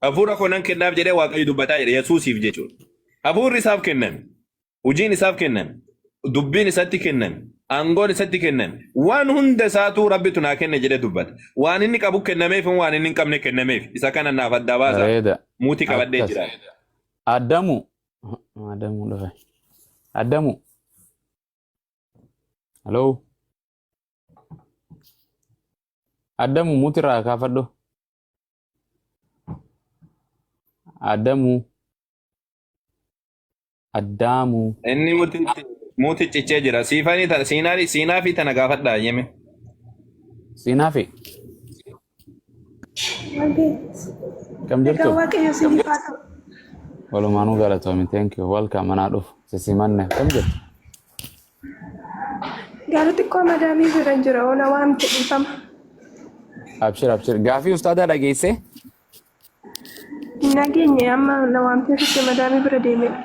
Hafuura koo nan kennaaf jedhee Waaqayyo dubbataa jedhe Yesuusiif jechuudha. Hafuurri isaaf kenname, hojiin isaaf kenname, dubbiin isatti kenname, aangoon isatti kenname, waan hunda isaatuu Rabbitu naa kenne jedhee dubbata. Waan inni qabu kennameef waan inni hin qabne kennameef. Isa kana naaf addaa baasa. Bareeda. Muutii qabadhee Akkas. jira. Adamu. Adamu dhufe. Adamu. Hello. Adamu muutirraa kaafadhu. Adamu. Addaamu. Inni muuti cichee jira. Siifanii tana siinaa fi tana gaafadhaa yeme. Siinaafi. Abeet. Kam Nagaan jirtu? Waaqayyo isiniif haa ta'u. Walumaanuu galatoomi. Thank you. Welcome. Anaa dhufu. Sisimanne. Kam jirtu? Garuu xiqqoo madaamii biran jira ona waamte dhiifama. Abshir abshir. Gaafii ustaadaa dhageessee? Hin dhageenye amma na waamtee turte madaamii bira deemedha.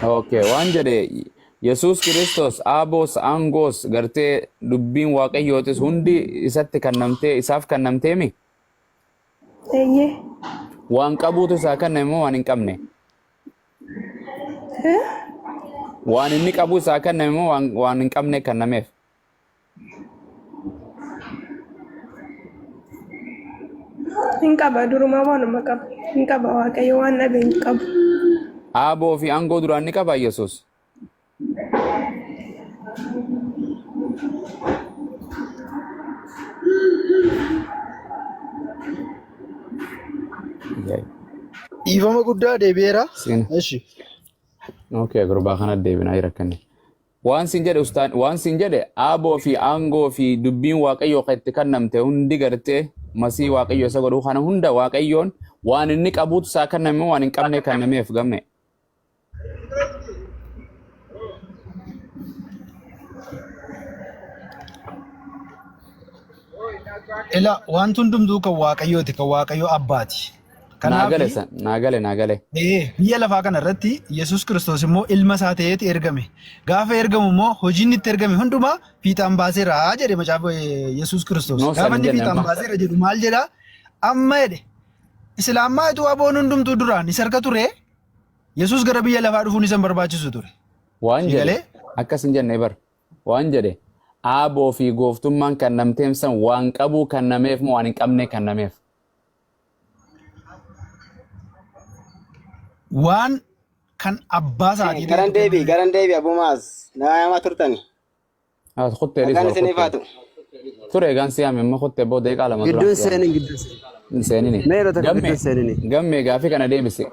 Okay, waan jedhe Yesuus Kiristoos aaboos aangoos gartee dubbiin Waaqayyootis hundi isatti kennamtee isaaf kennamteemi. Eeyyee. Waan qabuutu isaa kenname moo waan hin qabne? Eh? Waan inni qabu isaa kenname moo waan hin qabne kennameef? Hin qaba durumaa waanuma qaba. Hin qaba Waaqayyo waan dhabe hin qabu. Aaboo fi aangoo duraan ni qaba Yesuus. Dhiifama guddaa deebi'eera. Siin. Eshi. Okay, gurbaa kana deebinaa jira kanne. Waan siin jedhe ustaan waan siin jedhe aaboo fi aangoo fi dubbiin Waaqayyoo kan itti kennamte hundi gartee masii Waaqayyo isa godhu kana hunda Waaqayyoon waan inni qabuutu isaa kenname waan hin qabne kennameef gamme. Ila wanti hundumtuu kan Waaqayyooti, kan Waaqayyo Abbaati. Naa Kanaaf gale san naa gale naa gale. biyya lafaa kana irratti Yesuus Kiristoos immoo ilma isaa ta'eeti ergame. Gaafa ergamu immoo hojiin itti ergame hundumaa fiixaan baaseera jedhe macaafa Yesuus Kiristoos. Noo san Gaafa hin inni jenne fiixaan amma. baaseera jedhu maal jedhaa? Amma jedhe Islaammaa utuu aboon hundumtuu duraan isa harka ture Yesuus gara biyya lafaa dhufuun isa hin barbaachisu ture. Waan Sii jedhe galee? akkas hin jenne bar. Waan jedhe aaboo fi gooftummaan kennamteef san waan qabuu kennameef moo waan hin qabne kennameef. Waan kan abbaa isaatii Garan ta'etu deebi, kenname. garan deebi Abu Maaz. Na yaamaa turtani. As kuttee Nagaan dhiis isiniif haa kuttee. ta'u. Ture egaan siyaame amma kuttee booda daqiiqaa 2 dura Gidduun siyaame. seenin gidduun seenin. Hin seenini. Mee yeroo takka Gamme gidduun seenini. gamme gaafii kana deebise.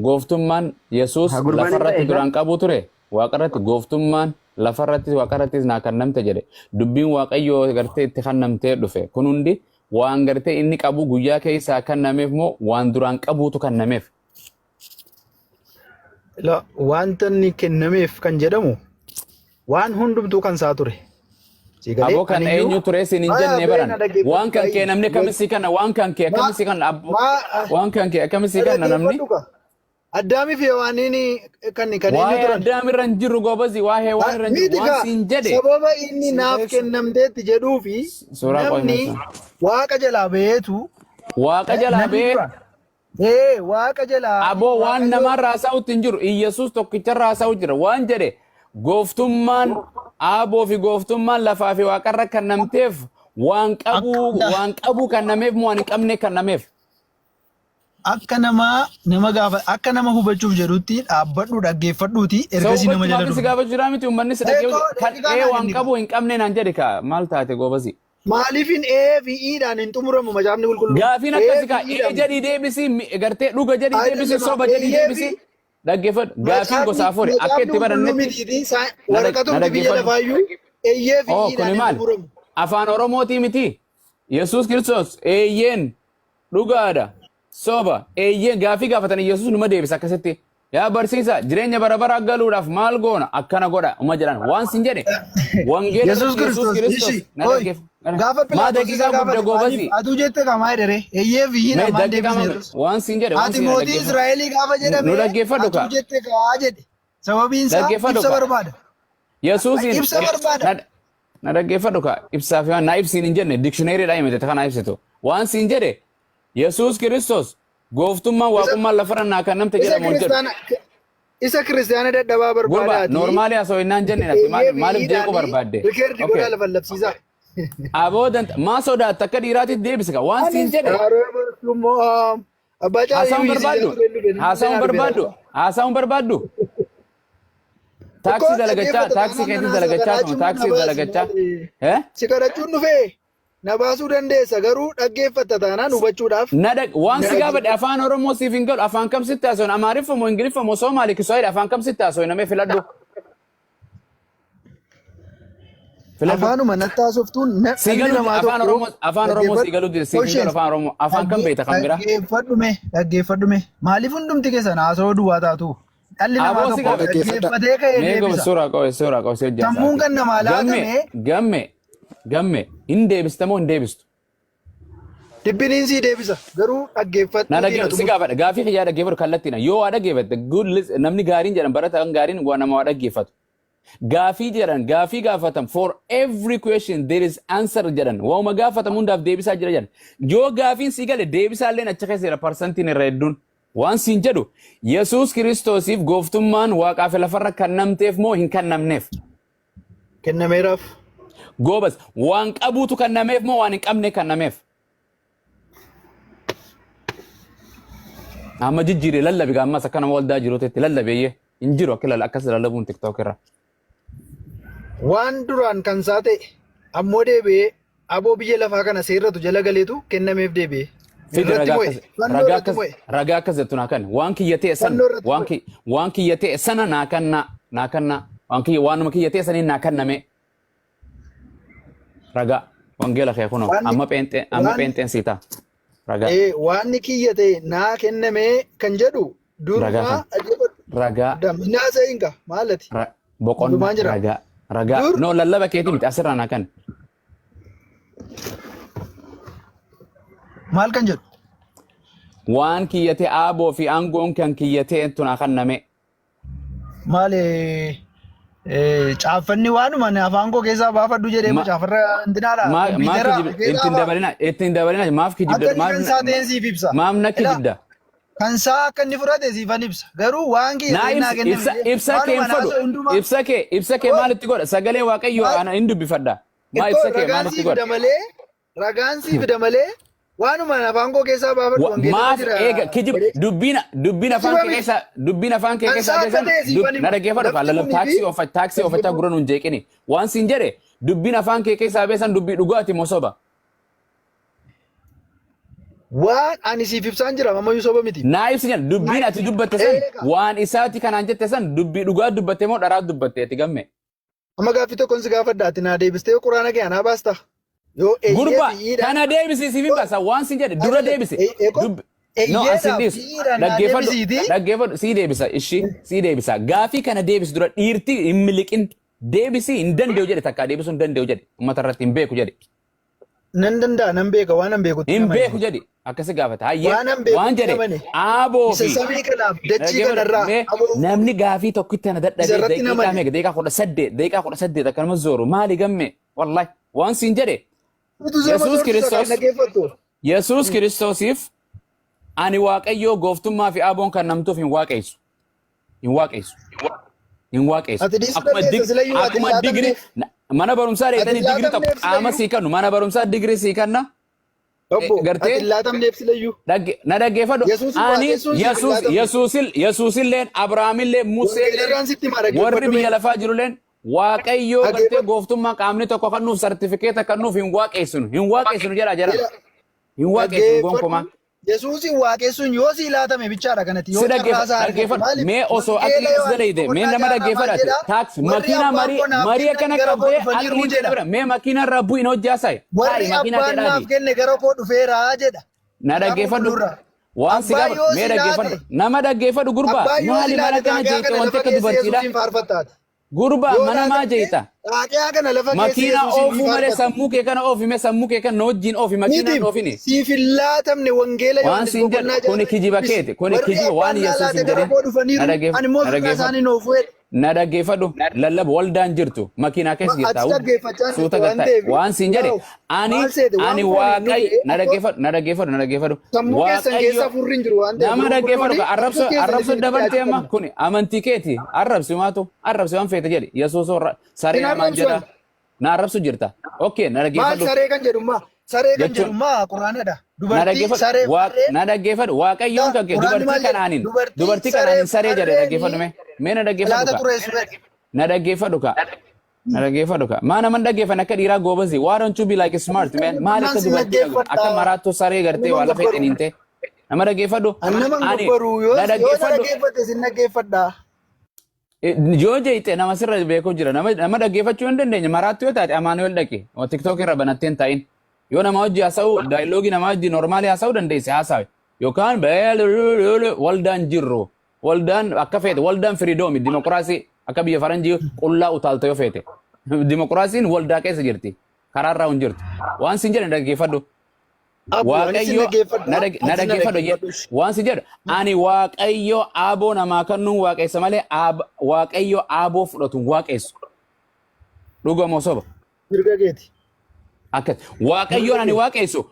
Gooftummaan Yesuus Haa gurbaan hin lafarratti ta'e duraan qabu ture. Waaqarratti gooftummaan lafarrattis waaqarrattis naa kennamte jedhe. Dubbiin Waaqayyoo gartee itti kennamtee dhufe. Kun hundi waan gartee inni qabu guyyaa keessaa kennameef moo waan duraan qabuutu kennameef? La, wanta inni kennameef kan jedhamu waan hundumtuu kan isaa ture. Si galee Aboo kan aniyyuu eenyu ture siin hin maa jenne bee baran. na dhaggeeffadhu Waan kan kee baay'ee. namni akkamitti si kenna waan kan kee Maa akkamitti si kenna abbo maa waan kan kee akkamitti si na kenna namni. dhaggeeffadhu ka. Addaamii fi Hewaaniin kan eenyu Waa'ee turan? addaam irra hin jirru gobazi waa'ee waan irra hin jiru Miti waan kaa siin jedhe sababa inni naaf kennamteetti jedhuu fi suuraa namni qo'annoo waaqa jalaa baheetu waaqa jalaa namni ba'ee duraan waaqa jalaa aboo waan waaqayyo namarraa haasa'utti hin jiru Iyyasuus tokkicharraa haasa'u jira waan jedhe Gooftummaan aaboo fi gooftummaan lafaa fi waaqarra kennamteef waan qabuu Akka waan qabuu kennameef moo waan hin qabne kennameef? Akka nama nama gaafa akka nama hubachuuf jedhutti dhaabbadhu dhaggeeffadhuuti Isa ergasii nama jala hubachuudhaaf si dhufu. gaafachuu jira miti uummanni si Eekoo dhaggeeffatu kan daqiiqaa ee naa waan kenni. qabu hin qabne naan jedhe kaa maal taate goobasi. Maaliifin ee fi iidhaan hin xumuramu macaafni qulqulluun? Gaafiin Ee akkasi fi kaa ee iidhaan. jedhii deebisi gartee dhuga jedhii deebisi Ayidalama soba jedhii eeyyee fi deebisi dhaggeeffadhu gaafiin macaafni gosa afuri akka macaafni itti qulqulluu barannetti mitiiti na waraqatumti biyya dhaggeeffadhu. lafaayyuu eeyyee fi Oh kuni iidhaan hin maali? xumuramu. Afaan Oromootii miti. Yesuus Kiristoos eeyyeen dhugaadha soba eeyyeen gaafii gaafatan Yesuus numa deebisa akkasitti. Yaa barsiisa jireenya bara baraa galuudhaaf maal goona akkana godha uma jedhan waan sin jedhe wangeela Yesuus irratti Yesuus Kiristoos Kiristoos ishi na oi dhaggeeffa. gaafa Maa Phiilaaxoos isa daqiiqaa gudda gaafate maaliif goobasi atuu jette kamaa jedhere eeyyee fi mee iidhaan maal daqiiqaa deebisne ma Yesuus? waan sin jedhe waan Ati sin jedhe mootii dhaggeeffadhu. Israa'elii gaafa Nu jedhame dhaggeeffadhu atuu kaa jette kaa jedhe. Sababiin isaa dhaggeeffadhu ibsa kaa barbaada. Yesuusiin Ibsa barbaada. na na dhaggeeffadhu kaa ibsaa fi waan na ibsiin hin jenne dikshineeriidhaan himate kana ibsitu waan siin jedhe Yesuus Kiristoos gooftummaan Isa waaqummaan lafarra naa kennamte isa jedhamu hin jedhu. kiristaana isa kiristaana dadhabaa Gurba barbaadaati. noormaalii osoo innaan jenne natti Eeyyee maaliif fi maaliif jeequu iidhaanii barbaadde? rikeerdi Okay. godhaa lafa labsiisaa. Aboo danta maa sodaatta akka dhiiraatitti deebisa kaa waan siin Anis jedhe haaromsummoo abbaa caalii haasa'uun wiisisaa barbaaddu ture dhufe haasa'uun barbaaddu haasa'uun barbaaddu Tokko taaksii dalagachaa dhaggeeffata taaksii taanaan keetti nan haasa dalagachaa tuma kadhachuun na taaksii baasi dalagachaa maali? eh Si kadhachuun dhufee na baasuu dandeessa garuu dhaggeeffatta taanaan hubachuudhaaf Na dhag waan na si gaafadhe dhaggeeffadhu. afaan Oromoo siif hin galu afaan kam sitti haasa'uun Amaariffa moo Ingiliffa moo Soomaalii Kiswahili afaan kam sitti haasa'uun namee filadhu filadhu. Afaanuma natti haasoftuun Sii dhalli galuu namaa afaan tokko Oromoo afaan Oromoo sii dhaggeeffadhu. galuu dide siif hin galu Oshees afaan Oromoo afaan kam beekta kan biraa. dhaggeeffadhu mee dhaggeeffadhu mee maaliif hundumti keessan haasawaa duwwaa taatu? Dhalli namaa Aboo si tokko gaafadhe. Dhaggeeffadha. dhaggeeffatee ka'ee Mee goba deebisa. suuraa qobe suuraa qobe si hojjaa Sammuun sa'aatii. kan namaa Gamme laatame gamme gamme hin deebista moo hin deebistu? Dibbiniin sii deebisa garuu Na dhaggeeffadhuutii na dhaggeeffadhu si xumuri. gaafadha gaafii kiyyaa dhaggeeffadhu kallattiidha yoo waa dhaggeeffatte good namni gaariin jedhan barataan gaariin waa nama waa dhaggeeffatu. Gaafii jedhan gaafii gaafatan for every question there is answer jedhan waanuma gaafatamu hundaaf deebisaa jira jedhan yoo gaafiin sii gale deebisaa illeen achi keessa jira parsantiin irra hedduun waan siin jedhu Yesuus Kiristoosiif gooftummaan waaqaa fi lafarra kennamteef moo hin kennamneef Kennameeraaf. goobas waan qabuutu kennameef moo waan hin qabne kennameef amma jijjiire lallabi ammas akka nama waldaa jiruutti lallabeeyye hin jiru akka akkas lallabuun tiktook irra. Waan duraan kan isaa ta'e ammoo deebi'ee aboo biyya lafaa kana seerratu jala galeetu kennameef deebi'ee. Fidi Irratti ragaa mo'e. akkas Fannoo ragaa irratti akkas mo'e. ragaa akkas jettu naa kenna waan kiyya ta'e sana Fannoo irratti waan mo'e. ki waan kiyya ta'e sana naa kenna naa kenna waan kiyya waanuma kiyya ta'e saniin naa kenname ragaa wangeela kee kunoo Waan amma pheenxee amma waan pheenxeen sii ta'a ragaa waan kiyya ta'e naa kenname kan jedhu ragaa durumaa kan dhaggeeffadhu. ragaa Daminaa sa'inka maalati? Boqonnaa Hundumaan jira. ragaa ragaa Dur no lallaba keetii miti asirraa naa kenna maal kan jedhu? waan kiyya ta'e aaboo fi aangoon kan kiyya ta'e tu naa kenname Maal caaffanni waanuma ani afaan koo keessaa baafadhu jedhee moo caafarra intinaadha maa maa kompiitara kijib keessaa ittiin baa dabalina ittiin dabalina maaf akka kijibda inni maaf kan isaa ta'een siif ibsa. maaf na Ilaa kijibda kan isaa akka inni fudhate siifan ibsa. Garuu waan kiyya naa ta'een naa ibsi kenname ibsa jedhee ibsa kee waanuma hin fadhu naasa'u hundumaa ibsa kee Oi, maalitti godha sagalee waaqayyoo maal ana hin dubbifadha maa ittoo ibsa kee ragaan maalitti sii godha fida malee ragaan sii fida malee waanuma afaan koo keessaa baafadhu wangeela irra Maaf jira eega kijib jedhee dubbiin dubbiin afaan kijiba kee miti. keessa dubbiin afaan kee Kan keessaa isaa akka keessan ta'e siifan na hima. dhaggeeffadhu kaa Lafti lallab kunii fi taaksii ofa taaksii oofachaa gurra nuun jeeqini waan siin jedhe dubbiin afaan kee keessaa beesan dubbii dhugaati moo soba waan ani siif ibsaan jira ammayyuu soba miti. naa ibsi jedhan dubbiin ati dubbatte san Eega waan isaati kanaan jette san dubbii dhugaa dubbatte moo dharaa dubbatte ati gamme amma gaaffii tokkoon si gaafadha ati naa deebistee yoo quraana kee anaa baasta. Yoo eeyyee Gurba fi iidhaan kana deebisi siif hin baasa waan sin jedhe dura deebisi. eeko No asin eeyyeedhaaf dhiisu iidhaan naa dhaggeeffadhu deebisiiti. dhaggeeffadhu sii deebisa ishii sii deebisa gaafii kana deebisi dura dhiirti hin miliqin deebisi hin danda'u jedhe takkaa deebisuu hin danda'u jedhe uummata irratti hin beeku jedhe. Nan danda'a nan beeka waan nan beekutti Hin namane. beeku jedhi akkasi gaafata hayyee Waan nan waan beekutti jedhe namane. aaboo Isa fi samii kanaaf dachii dhaggeeffadhu kanarraa mee aboo namni gaafii tokkitti ana isa dadhabee irratti daqiiqaa namane. meeqa daqiiqaa 18 daqiiqaa 18 akkanuma zooru maali gamme wallahi waan siin jedhe Utuu sama Yesuus soortu isa kan Kiristoos dhaggeeffattu. Yesuus Kiristoosiif ani Waaqayyoo gooftummaa fi aaboon kan namtuuf hin waaqessu hin waaqessu. Hin waaqessu. Ati dhiisuu Akkuma dandeessa silayyuu ati akkuma digirii laatamneef. mana barumsaa Ati dheetanii digirii tokko laatamneef qaama silayyuu. sii kennu mana barumsaa digirii sii kenna. Obbo, Gartee ati laatamneef silayyuu. Na dhaggeeffadhu. Yesuusin Ani waaqessuun siif hin Yesuus laatamne. Yesuusil Yesuusilleen Abrahaamillee Museelleen Wangeelarraan sitti hima warri dhaggeeffadhu biyya mee. lafaa jirulleen Waaqayyoo gartee Dhaggeeffadhu. gooftummaa qaamni tokko kan nuuf sartifikeeta kan nuuf hin waaqeessinu hin waaqeessinu jedha jedha Jira. hin waaqeessinu gonkumaa. Dhaggeeffadhu. Yesuusin waaqessuun yoo sii laatame bichaadha kanatti Si yoo carraa isaa argatte dhaggeeffadhu maaliif mee osoo wangeela aqliin as Yohaannis dalayde mee boqonnaa nama 6 maal dhaggeeffadhaate jedha taaksi warri makiinaa abbaan marii koo naaf marii kennan akkana gara koo qabdee dhufaniiru aqliin jedha. bira mee makiinaa irraa bu'in hojjaasayi Warri taa'i makiinaa abbaan ta'e naaf dhaabi. kenne gara koo dhufeeraa jedha. Na Kitaaba dhaggeeffadhu. qulqulluurraa. Waan si Abbaan gaafadhu yoo mee si dhaggeeffadhu. laate Nama dhaggeeffadhu gurbaa. abbaan yoo si Maali mana laate kana xaaqiyaa jeeyte kana wanti lafa akka keessa dubartiidha. Yesuusiin faarfattaati. Gurbaa Yoo mana maa laatamne jeeyta. xaaqiyaa kana lafa keessa Makiinaa Yesuusiin ni oofuu malee faarfatta. sammuu kee kana oofi mee sammuu kee kana na wajjin oofi makiinaan Miti oofini. siif hin laatamne wangeela Waan Yohaannis siin jedhu boqonnaa kuni 6 kijiba dubbisi. keeti. Kuni Warri kijiba waan abbaan naa Yesuus laate hin gara jedhin. koo Na dhufaniiru ani immoo na ofirraa dhaggeeffadhu. isaanii noofu jedhe. Na dhaggeeffadhu. Lallaba waldaan jirtu makiinaa keessa Ati jirta. dhaggeeffachaa hin Suuta jirtu waan gattaa. ta'eef Waan siin jedhe waaw ani maal seete waan ani fooniin nu waaqayyo ga'e na akkoo dhaggeeffadhu na dhaggeeffadhu na dhaggeeffadhu. sammuu keessan keessa Waaqayyo hafuurri hin jiru waan ta'eef nama dhaggeeffadhu qulqulluun arrabso sammuu keessan arrabso isinitti dabartee amma dhiyaachuu qabna. kuni amantii keeti arrabsi maatu arrabsi waan feete jedhi Yesuus warra saree Sin namaan arrabsu jedha ani. na arrabsu jirta. Okay na Maal dhaggeeffadhu saree kan jedhummaa? Saree kan jechuun jedhummaa quraanadha. na Dubartii dhaggeeffadhu saree farreen na dhaggeeffadhu waaqayyoon kan kee quraanni dubartii maal jedha? kanaaniin Dubartii dubartii saree kanaaniin saree jedhe dhaggeeffadhu farreen mee mee na dhaggeeffadhu salaata ka. xureessu jedha. Na dhaggeeffadhu ka. Na dhaggeeffadhu ka. Maa nama hin dhaggeeffanne akka dhiiraa goobasi. Why don't you be like smart man? Maal Dhaggeeffannaan akka sin dubartii dhagu? Akka dhaggeeffadha. maraattuu saree gartee Nama waa hin lafa gabbaru. hidhaniin ta'e. Nama dhaggeeffadhu. Ani nama hin Ani gabbaru na yoo yoo na dhaggeeffadhu. dhaggeeffatte sin dhaggeeffadha. Yoo jeeyte nama sirra beeku jira. Nama dhaggeeffachuu hin dandeenye. Maraattuu yoo taate Amaanu'el dhaqi. TikTok irra banattee hin taa'in. Yoo nama hojii haasa'u daayilogii nama hojii normaalii haasa'uu dandeesse haasawi. Yookaan waldaan jirru. Waldaan akka feete waldaan freedom dimokiraasii akka biyya faranjii qullaa utaalta yoo feete. Dimokiraasiin waldaa keessa jirti. Karaarraa hin jirtu. Waan siin jedhan dhaggeeffadhu. Abbo ani sin Waaqayyo dhaggeeffadha. na Ati na dhaggeeffadhu dhaggeeffadhu. waan si jedhu ani Waaqayyo aaboo namaa kennuun waaqessa malee Waaqayyo aaboo fudhatu hin waaqessu. Dhuga moo soba? Mirga keeti. Akkas. Mirga Waaqayyoon ani keeti. waaqessu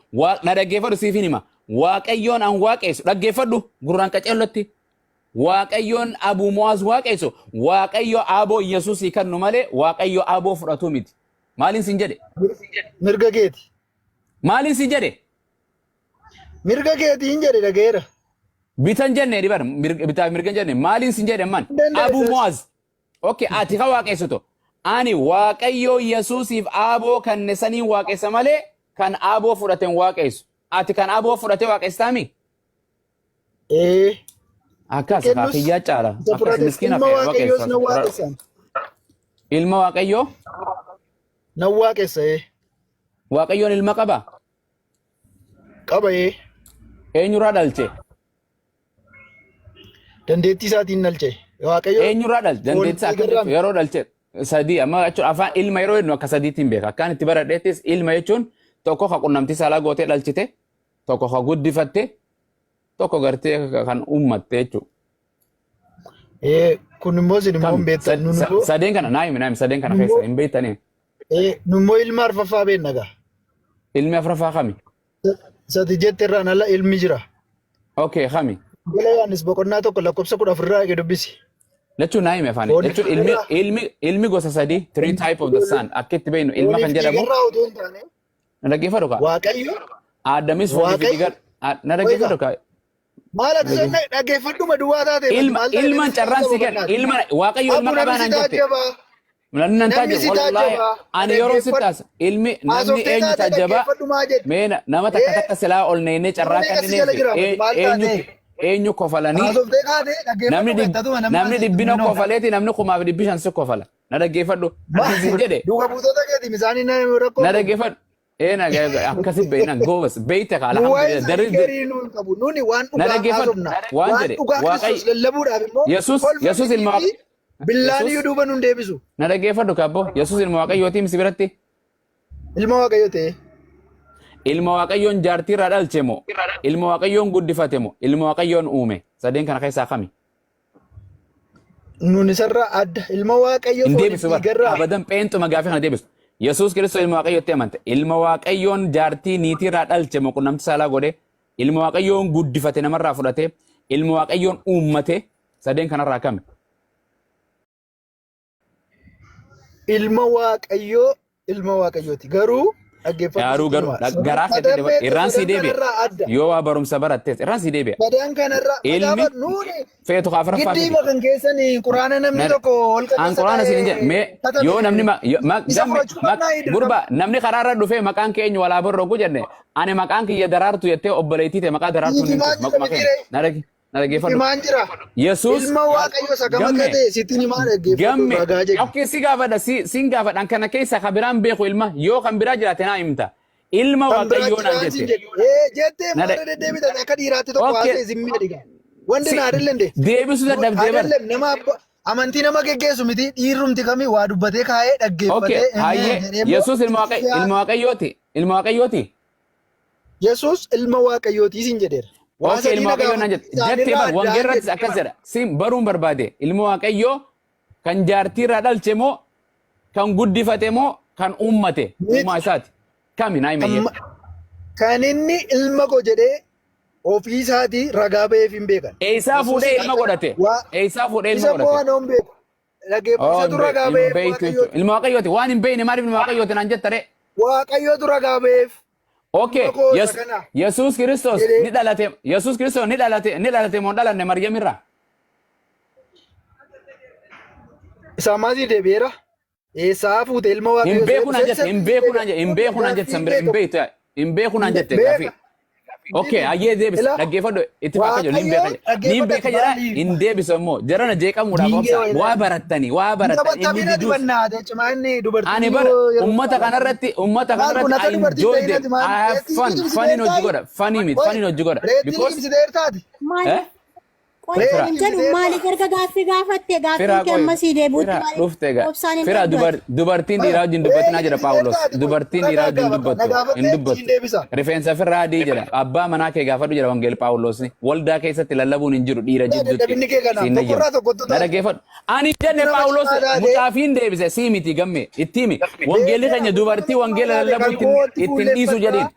na dhaggeeffadhu siif hin hima. Waaqayyoon an waaqessu dhaggeeffadhu gurraan qaceellotti. Waaqayyoon Abuu Mu'aaz waaqessu Waaqayyo aaboo Yesuusii kennu malee Waaqayyo aaboo fudhatu miti. Maaliin siin jedhe? Mirga keeti. Maaliin siin jedhe? Mirga keeti hin jedhe dhaga'eera. Bitan jenne dibar bitaaf mirga jenne maaliin siin jedhe man Hin Abuu dandeessas. Mu'aaz. Okay ati ka waaqessitu. Ani Waaqayyo Yesuusiif aaboo kanne saniin waaqessa malee kan aaboo fudhate hin waaqessu. Ati kan aaboo fudhate waaqessitaami? Ee. Akkas Kennus kiyyaa caala. isa Akkas fudhate miskiina ilma fe'e waaqayyoos waaqessa. nan waaqessan. Ilma Waaqayyoo Nan waaqessa ee. Waaqayyoon ilma qaba. Qaba ee. Eenyurraa dhalche? Dandeettii isaatiin dhalche. Waaqayyo Eenyurraa dhalche? foon Dandeettii akka dhiigarraa jettu yeroo dhalche sadii amma jechuun afaan ilma yeroo jennu akka sadiitti hin beeka. Akkaan itti baradheettis ilma jechuun tokko ka qunnamtii saalaa gootee dhalchite, tokko ka guddifatte, tokko gartee kan uummatte jechuudha. Ee kun immoo isin immoo hin Kami? beektan. Nun immoo Sadeen kana naa himi naa himi sadeen kana nun keessa immoo hin beektanii. ee nun immoo ilma arfaffaa beekna gaa. Ilmi afraffaa kami? Sati jette irraan ala ilmi jira. Okay kami? Wangeela Yohaannis boqonnaa 1 lakkoofsa 14 irraa eege dubbisi. Jechuun naa himi afaanii. Fooniif Jechuun ilmi dhiigarraa ilmi ilmi gosa sadii three type of the son akka itti beeknu ilma fooniif kan jedhamu dhiigarraa utuu hin taane na dhaggeeffadhu kaa. Waaqayyo Aaddamis foonii fi Waaqayyo dhiiga na oiga dhaggeeffadhu kaa. maal ati sonne dhaggeeffadhuma duwwaa taate mati Ilma maal taate ilman namni si carraan taajjaba si kenna bannaati. ilma Waaqayyo ilma Abbu namni qabaa si naan jette. taajjaba Namni nan namni taajjabu si wallaahi taajjaba ani yeroo si dhaggeeffadhu taasa ilmi namni haasoftee eenyu taate taajjabaa dhaggeeffadhu maa jette. mee nama takka Ee takka silaa ol neennee nama carraa meeqa si jala kennineef jira mati maal eenyu taate eenyu kofalanii haasoftee kaate namni dhaggeeffadhu dhib beektatuma namni namni maal sitti dhibbina minoo. kofaleeti namni 1500 si kofala na dhaggeeffadhu ani siin jedhe Duuka buutota keeti misaanii nama rakkoo na qabu. dhaggeeffadhu ee na akkasi beeknan goobas beeyta kaa Nu waa'ee alhamdulillah isaanii darri keerii nu hin qabu. Nuni waan na dhugaa dhaggeeffadhu haasofna. waan Waan jedhe dhugaa waaqayyo Kiristoos lallabuudhaaf immoo Yesuus kolfa Yesuus ilma mitii fi billaan Yesuus iyyuu duuba nun deebisu. na dhaggeeffadhu kaabbo Yesuus ilma waaqayyootii si biratti Ilma Waaqayyoo ta'e. Ilma Waaqayyoon jaartii irraa dhalche moo? Ilma Waaqayyoon guddifate moo? Ilma Waaqayyoon uume? Sadeen kana keessaa kami? Nun isarraa adda. Ilma Waaqayyoo Hin fooniif deebisu bara. dhiigarraa. Abadan pheenxuma gaafii kana deebisu. Yesuus Kiristoos ilma Waaqayyootti amante. Ilma Waaqayyoon jaartii niitii irraa dhalche moo qunnamtii saalaa godhe? Ilma Waaqayyoon guddifate namarraa fudhate? Ilma Waaqayyoon uummate? Sadeen kanarraa kami? Ilma Waaqayyoo ilma Waaqayyooti. Garuu dhaggeeffadhu Garuu sitti garuu hima. garaa keetti Sadan deebi'a. beektu Irraan sii sadan deebi'a. kanarraa adda. Yoo waa barumsa barattees irraan sii deebi'a. Sadan kanarraa Ilmi macaafa nuuni feetu afuraffaa giddii fidi. kan keessan quraana namni tokko holqa An keessa quraana siin hin jedhe taa'ee mee katabe yoo namni isa gamme fudhachuu qabnaa dirqama. gurba namni karaarra dhufee maqaan keenya walaa borrogu jenne ani maqaan kiyya daraartu jettee obboleettii ta'e maqaa daraartuu Siif hin himaa himtu jira maquma miti keenya ree? na dhage na dhaggeeffadhu. Himaan jira. Yesuus Ilma Waaqayyoo isa gama gamme akka ta'e sittiin himaa dhaggeeffadhu gamme ragaa jedhi. okay si gaafadha si siin gaafadha an kana keessa kan biraan beeku ilma yoo kan biraa jiraate naa himta ilma Kan biraa waaqayyoo naan jiraan siin jette jedhu. Ee jettee na maara deddeebitan akka dhiiraatti tokko okay haasa'e zimmee dhiga. Wanti si na adilleen de. deebisuu dadhabdee bar Adilleen nama amantii nama geggeessu miti dhiirrumti kamii waa dubbatee kaa'ee okay dhaggeeffatee hayyee jedhee immoo Yesuus ilma waaqayyo ilma waaqayyooti ilma waaqayyooti. Yesuus ilma Waaqayyooti siin jedheera. Waa Okay, sadii ilma na waaqayyoo naan gaafate jette. Jettee isaanirraa bar addaan wangeela irrattis jedhe. akkas jedha. Siin baruun barbaade ilma waaqayyoo kan jaartii irraa dhalche moo kan guddifate moo kan uummate Miti. uumaa isaati. Kami naa himayyee. Amma kan inni ilma koo jedhee ofii isaatii ragaa ba'eef hin beekan. Eessaa Yesuus fuudhee ilma godhate? waa Eessaa fuudhee ilma isa immoo godhate? waan hin beeku. Dhaggeeffatu Oh, isatu hin ragaa hin ba'eef beektu Waaqayyootu. jechuudha. Ilma waaqayyooti. Waan hin beekne maaliif ilma waaqayyooti naan jetta ree? Waaqayyootu ragaa ba'eef Okay, ilma koo isa kana Yesuus Kiristoos jedhee ni dhalate. Yesuus Kiristoos ni dhalate ni dhalate moo hin dhalanne Maryam irraa? isaa maasii deebi'eera. Eessaa fuute ilma Hin Waaqayyoo beeku naan jette, hin beeku naan jette, hin beeku naan jette, Gaaffii san bira hin beeku. beektu yaa. Hin beeku naan jette gaaffii. Beeka. Okay, hayyee deebisi. Ila Dhaggeeffadhu itti fakka jiru. Niin beeka Waaqayyo jedha. Niin beeka jedha. dhaggeeffadhu Hin deebisu ammoo. Jarana jeeqamuudhaaf Diingee obsa. wayii Waa barattanii, waa barattanii. Inni Taphatabina diduus. dibannaate cimaa inni dubartiin Ani bara yoo yeroo ummata kanarratti ummata Maal kun kanarratti akka I dubartiin enjoy ta'in them. ati maal I have reettii fun. Faniin hojii liqimsiteertaayi? godha. Funny miti. Qoy Faniin hojii godha. reettii Because liqimsiteertaati? Maal eh? qoy Reettii hin jedhu liqimsiteertaa? maaliif erga gaaffii gaafatte gaaffiin Firaa kee qoy. amma sii deebi'utti Firaa maaliif dhufte egaa. obsaan hin Firaa eegdu ati? dubartiin Qoy dhiiraa wajjin dubbatinaa reettii jedha Paawulos. liqimsiteertaati qoy Dubartiin na dhiiraa wajjin gaafata na dubbattu. Hin gaafattee siin dubbattu. deebisa. Rifeensa firraa adii jedha. Abbaa manaa kee gaafadhu jedha Wangeelli Paawulos. Waldaa keessatti lallabuun hin jiru dhiira jidduutti. Dadhabinni kee kanaaf Siin nayyamu. tokkorraa tokkottu Na taate. dhaggeeffadhu. Ani jenne Nama Paawulos cimaa taate mucaafiin deebise sii miti gamme itti himi. Wangeelli beekaa keenya nama dubartii cimaa wangeela taate lallabuu kan ittiin kootti ittiin dhiisu fuulleffadhaa. jedhiin.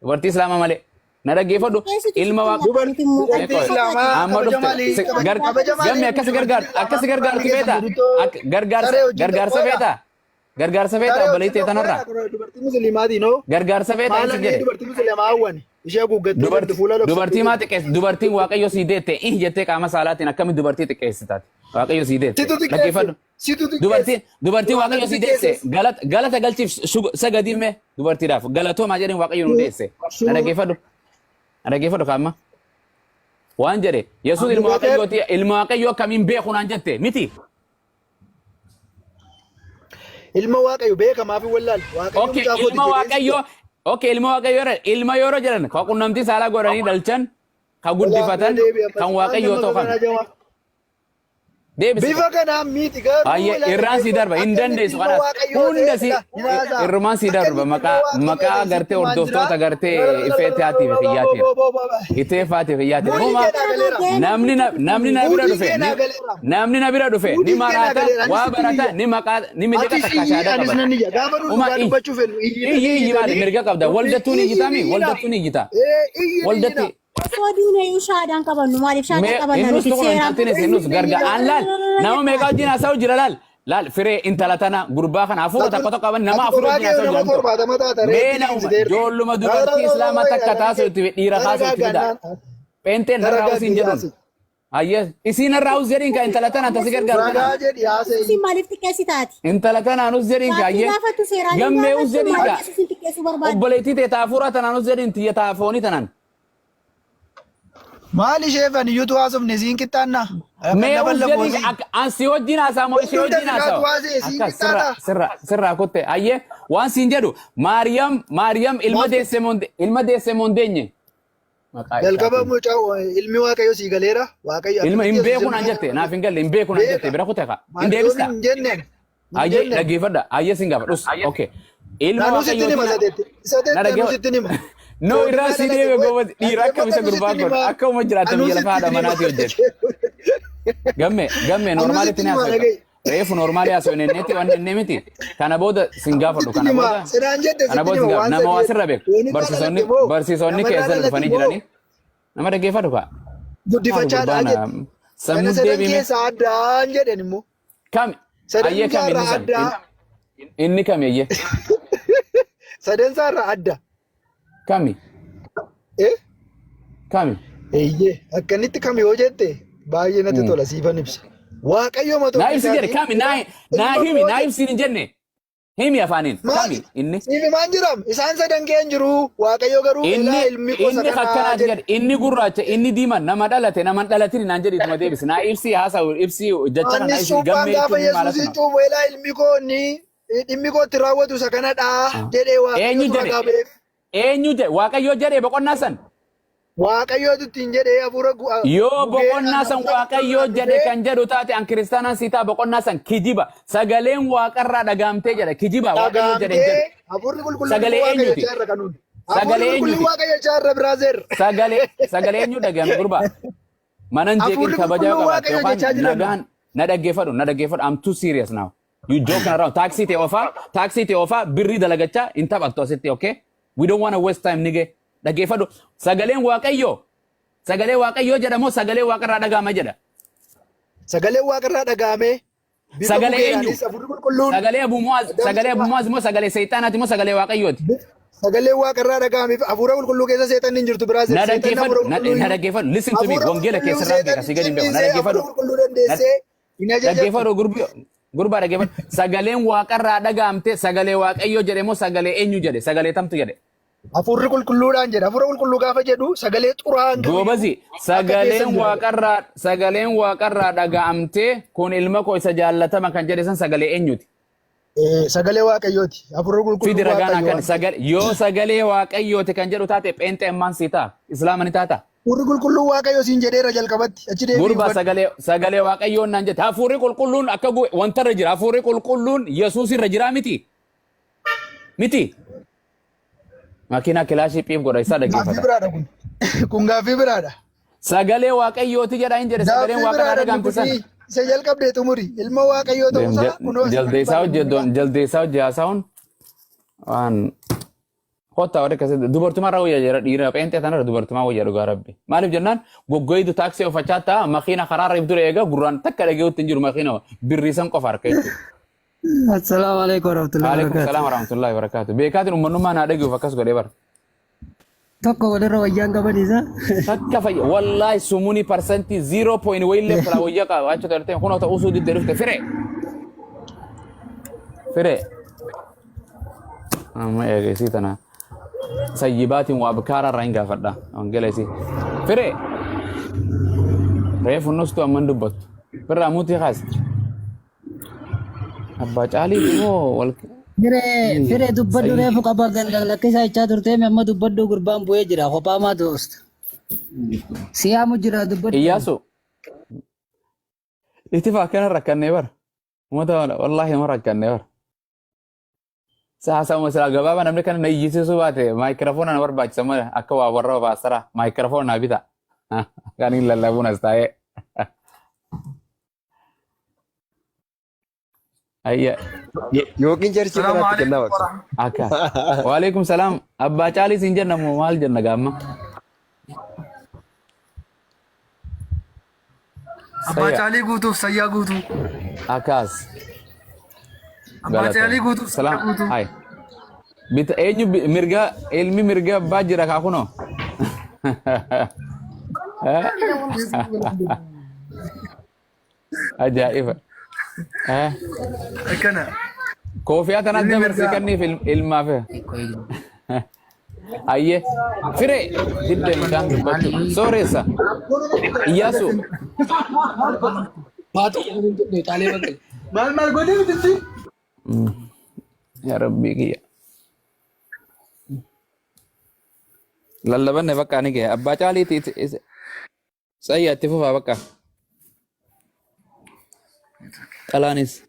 Dubartii Islaamaa malee. Na dhaggeeffadhu Keessutu ilma sitti waaq. mul'ata immoo Dubartii Qoy. Islaamaa Amma kabaja dhufte maalii kabaja gamme maalii akkasi dubartiin gargaar Islaamaa akkasi quraana gargaartu keessa feeta jirutoo gargaarsa saree wajjin gargaarsa tokkodha. feeta gargaarsa feeta Saree wajjin obboleettii tanarraa tokkodha dubartii musliimaatiin hoo gargaarsa feeta maal isin inni jedhe dubartii musliimaa hawwan ishee haguuggattee jirtu fuula dubartii dhoksattee maa jirtu. xiqqeessi dubartiin waaqayyo sii deette ih jettee qaama saalaatiin akkamitti dubartii xiqqeessitaati waaqayyo sii deette Situ xiqqeesse dhaggeeffadhu situ xiqqeesse dubartiin dubartiin Quraanatu waaqayyo sii deesse xiqqeesse. galata galata galchiif sagadiif mee dubartiidhaaf galatoomaa jedhin waaqayyo nu deesse na dhaggeeffadhu na dhaggeeffadhu kaamma waan jedhe Yesuus ilma Abubakar waaqayyooti ilma waaqayyoo akkamiin beeku naan jette miti. ilma Waaqayyo beekamaa fi wallaal Waaqayyo Okay, mucaa kooti ilma jedhee sitti waaqayyoo okay, ilma waaqayyoo ilma yeroo jedhan kan qunnamtii saalaa godhanii dhalchan kan Walaa bira guddifatan deebi'a kan maal waaqayyoo nama ta'u kan kanaa jamaa. deebisi. Bifa kanaan miti garuu Baay'ee ilaa irraan si dhaggeeffadhu darba hin akka inni dandeessu ilma kanaas Waaqayyoo ta'e hunda si ilaa hin haasa'a. irrumaan si Akka darba inni ilma maqaa Waaqayyoo maqaa ta'e sitti gartee himaan jira. hordoftoota gartee ifeetiyaatiif hiyyaatiin iteefaatiif hiyyaatiin Muudii huma kee naa galeera. namni na namni na bira Muudii dhufe kee ni naa galeera. namni na bira dhufe ni Muudii kee naa maraata galeera. Anis waa sitti barata iyya. ni maqaa ni miliqa Atis takka iyyi shaadaa anis qabata nan iyya. Gaafa nu huma dhugaa iyyi dubbachuu fedhu iyyi iyyitanii iyyi maali iyyitanii mirga qabda dubbii waldattuun iyyi iyyitaami iyyina. waldattuun iyyita Ee iyyi iyyina. waldatti Osoo duune iyyuu shaadaan qabannu maaliif shaadaan mee qabanna innus nuti tokko seeraan intaltinis innus Iyyi garga iyyina. an laal nama meeqa wajjin haasa'u jira laal laal firee intala tana gurbaa kana hafuura Ati takka tokko qaban nama ati afur kophaa wajjin kee haasa'u nama jira namtu 70 taata mee reetti nama liqimsiteerta. joolluma dubartii islaamaa takka taasuu itti dhiira kaasuu itti fida pheenteen narraa usiin jedhuun Dargaggeessa. hayyee isiin narraa us jedhiin ka intala tana tasi gargaartu Ragaa tanaan jedhi haasa'ii. Yesuusin maaliif xiqqeessitaati? intala tanaan us jedhiin ka Gaaffii hayyee gaafattu seeraan hin gammee us gaafattu jedhiin maaliif ka Yesuusin xiqqeessuu barbaadde? obboleettii tee taafuura tanaan us jedhiin tiyya taafoonii tanaan Maal ishee faniyyuutu haasofne siin qixxaannaa? Kan Mee lafa us lafoo jedhiin siin. akka an si wajjin haasaa moo ishee Hunda wajjin siraatu haasawa? haasa'e siin Akka sirra qixxaata. sirra sirraa kutte ayyee waan siin jedhu Maariyam Maariyam ilma Maal deesse moo ilma deesse moo hin deenye? Maqaa jalqaba isaatiin. mucaa ilmi Waaqayyo sii galeera. Waaqayyo Ilma akkamitti hin Yesuus beeku ilma naan jette naaf hin galle hin beeku naan jette beeka. bira kutte ka hin Maariyaam deebista. hin jenneen. Hin Ayyee jenneen. dhaggeeffadha ayyee siin gaafa dhus okay. Ilma Naannoo sitti waaqayyootiin nima sadeetti. na Sadeetti naannoo dhaggeeffadha. sitti nima. No irraa Foodinaa si dhalate deebe qoy goobas dhiira akkam dhaggeeffadha isa nu gurbaa sitti kun nima. akka uma jiraatan Anuu biyya lafaa sitti haadha nima. manaati hojjete. Gamme gamme Anuu normaalitti sitti ni nima haasofta. dhaga'i. Reefu normaali haasofne innetti waan inni miti. Kana booda sin gaafadhu Sitti kana nima. booda Sinaan jette kana sitti booda nima sin gaafadhu. waan Nama waa sadii. sirra beeku. Foonirraa Barsiisonni dhalate moo barsiisonni namarraa keessa dhalate dhufanii moo jiranii nama dhaggeeffadhu kaa. Maal guddifachaadhaa gurbaan jette. Kana sammuu sadan deebime keessaa addaan jedhan immoo. kami Sadan ayyee kami jaarraa inni san addaa. Inni kami eyyee? Sadan isaarraa adda. Kami? Eh? Kami? Eeyyee akkanitti kami yoo jette baay'ee natti tola siifan ibsa. Waaqayyo mata Naa ibsi jedhe kami naa himi naa ibsi hin jenne. Himi afaaniin kami inni? Siif himaan jiram isaan sadan kee hin jiru Waaqayyo garuu Inni elaa ilmi gosa inni kanaa akkanaati jedhe. jedhe inni gurraacha inni diimaan nama dhalate nama hin dhalatin naan jedhi ituma deebisi naa ibsi haasa'u ibsi jecha kana naa Yohaannis ibsi cuuphaan gammee gaafa jechuun maal Yesuusin asuma. cuuphu elaa ilmi koo inni dhimmi koo itti raawwatu isa kanadha jedhee Eenyu Waaqayyotu jedhe? ragaa ba'eef. Eenyu jedhe Waaqayyo jedhe boqonnaa san. Waaqayyootu ittiin jedhee hafuura Yoo gugee boqonnaa san hafuura Waaqayyo qulqulluudhaan jedhe dhufee kan jedhu taate an kiristaanaan sii ta'a boqonnaa san kijiba sagaleen waaqarraa dhagaamtee jedha kijiba Waaqayyo jedhe hin dhagaamtee jedhu. hafuurri qulqulluun Sagalee Waaqayyo eenyuti? jechaa irra kan hundi. Hafuurri Sagalee qulqulluun eenyuti? Waaqayyo jechaa irra biraazeer. Sagalee eenyu dhagahame gurbaa? Manan jeeqin Hafuurri kabajaa qulqulluun qabaatte Waaqayyo yookaan jechaa jiran. nagaan na dhaggeeffadhu na dhaggeeffadhu I'm too serious now. You joking around. Taaksii ta'e oofaa taaksii ta'e oofaa birrii dalagachaa hin taphattu asitti okay? We don't wanna waste time nige. Dhaggeeffadhu. Sagaleen Waaqayyoo sagalee Waaqayyoo jedha moo sagalee waaqarraa dhagahama jedha? Sagaleen waaqarraa dhagahame bifa Sagalee eenyu? gugeedhaanis hafuurri qulqulluun Sagalee Abu Mu'aaz sagalee Abu Mu'aaz moo sagalee Seexaanaati moo sagalee Waaqayyooti? Sagaleen waaqarraa dhagahame hafuura qulqulluu keessa seexanni hin jirtu biraazeer. Na Seexanni hafuura dhaggeeffadhu na qulqulluu na dhaggeeffadhu listen to me hafuura wangeela qulqulluu keessarraa beeka seexanni si gadi hin beeku na cinniisee hafuura dhaggeeffadhu. qulqulluu dandeessee hin ajajattu. Dhaggeeffadhu gurbaa dhaggeeffadhu. Sagaleen waaqarraa dhagahamte sagalee Waaqayyoo jedhe moo sagalee eenyu jedhe sagalee tamtu jedhe. Hafuurri qulqulluudhaan jedha. Hafuura qulqulluu gaafa jedhu sagalee xuraa'aan kamiyyuu Goobasi akka keessa sagaleen hin jirre. waaqarraa sagaleen waaqarraa dhaga'amtee kun ilma koo isa jaallatama kan jedhe san sagalee eenyuti? Sagalee Waaqayyooti. Hafuurri Fidi qulqulluun ragaan Waaqayyo akkan waan ta'eef. sagalee yoo sagalee Waaqayyooti kan jedhu taate pheenxee ammaan sii ta'a islaama ni taata. Hafuurri qulqulluun Waaqayyo siin jedheera jalqabatti. Achi deebi'i Gurbaa hubadhu. sagalee Waaqayyoon naan jette hafuurri qulqulluun akka wanta irra jira hafuurri qulqulluun Yesuus irra jira miti miti. Makiinaa kilaashii phiif godha isaa Gaaffii dhaggeeffata. biraadha kun. Kun gaaffii biraadha. Sagalee Waaqayyooti jedha hin jedhe sagaleen Gaaffii waaqarraa biraadha inni dhagahamte sana. kuni. Isa jalqabdee xumuri. Ilma Waaqayyoo ta'uusaa kunoo asirratti Jaldeessaa barreeffameera. hojii jaldeessaa hojii haasa'uun waan kottaa warri akkasii dubartummaa irraa wayya jira dhiira pheenxee tanarra dubartummaa wayya dhugaa rabbi. Maaliif jennaan goggoyitu taaksii oofachaa ta'a makiina karaarra if dura eega gurraan takka dhageetti hin jiru makiina birriisan qofa harka jechuudha. Assalamu alaikum warahmatullahi Waalaikum wabarakatuh. salaam warahmatullahi wabarakatuh. Beekaatiin uummanummaa naa dhageef akkas godhee bara. Tokko walirra wayyaan qaban isa. Takka fayya wallaahi sumuni parsantii 0 point wayillee fila wayya qaba achi toltee kunoo ta'uu suu diddee dhufte fire. Fire. Amma eega isii tana sayyibaatiin waa abkaara irraa hin gaafadha. Wangeela isii. Fire. Reefu nustu amman dubbattu. Firraa muutii kaasi. Abbaa caalii moo wal Firee firee dubbadhu reefu qaba ganda lakkisaa jechaa turtee amma dubbadhu gurbaan bu'ee jira kophaa maa doosta. Siyaamu jira dubbadhu. Iyyaasu itti akkana rakkannee bara. Uummata wallaahi nama rakkannee bara. Haasa'uma silaa gabaabaa namni kana na iyyisiisuu baate maayikiraafoona na barbaachisa malee akka waa warra baasaraa maayikiraafoona naa bita. Kan hin lallabuun as taa'ee. Ayya Yookiin jarsi Salaamu kanaatti alaikum kennaa bakka. warahmatullahi. akka. Waalaikum salaam. Abbaa caalii siin jenna moo maal jenna gaamma? Abbaa Sayya Caalii guutuuf sayyaa guutuu. akkas. Abbaa Galatoom. Caalii guutuuf sayyaa Salaam. guutuu. Hai. Bita eenyu mirga ilmi mirga abbaa jira kaa kunoo. Ajaa'iba. Eh. Akkana. Koofiyaa tana Ilmi dabarsii mirgaa. kenniif ilmaaf. Ayyee. Firee didde mucaan dubbachuu. Sooressa. Iyyaasu. Maal maal godhee mititti? Yaa Rabbii kiyya. Lallabanne bakka ani gahe. Abbaa caaliiti sayya itti fufaa bakka. Xalaanis.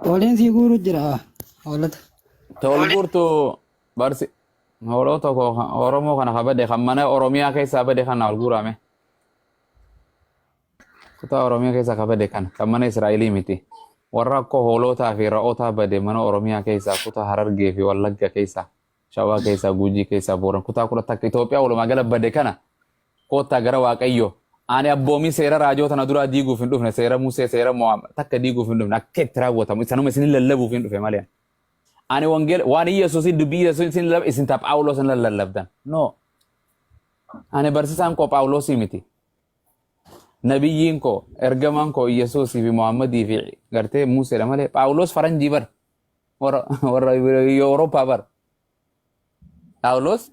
Waliin sii guuru jira. Hoolota. Tol guurtu barsi. Hoolota koo Oromoo kana kabade kan mana Oromiyaa keessaa bade kana ol guurame. Kutaa Oromiyaa keessaa kabade kana kan mana Israa'elii miti. Warra akka hoolotaa fi ra'ootaa bade mana Oromiyaa keessaa kutaa Harargee fi Wallagga keessaa Shawaa keessaa Gujii keessaa Booran kutaa 11 Itoophiyaa walumaa gala bade kana koottaa gara Waaqayyoo. Ani abboomii seera raajoo tana duraa diiguuf hin dhufne, seera Musee, seera Mo'aab takka diiguuf hin dhufne, akka itti raawwatamu isanuma isin lallabuuf hin dhufe malee. Ani wangeela waan Yesuusin dubbii Yesuus isin lallab isin ta Phaawulos hin lallabdan. No. Ani barsiisaan koo Phaawulosii miti. Nabiyyiin koo ergamaan koo Yesuusii fi Muhammadii fi gartee Museedha malee Phaawulos faranjii bar warra warra Awurooppaa bar. Phaawulos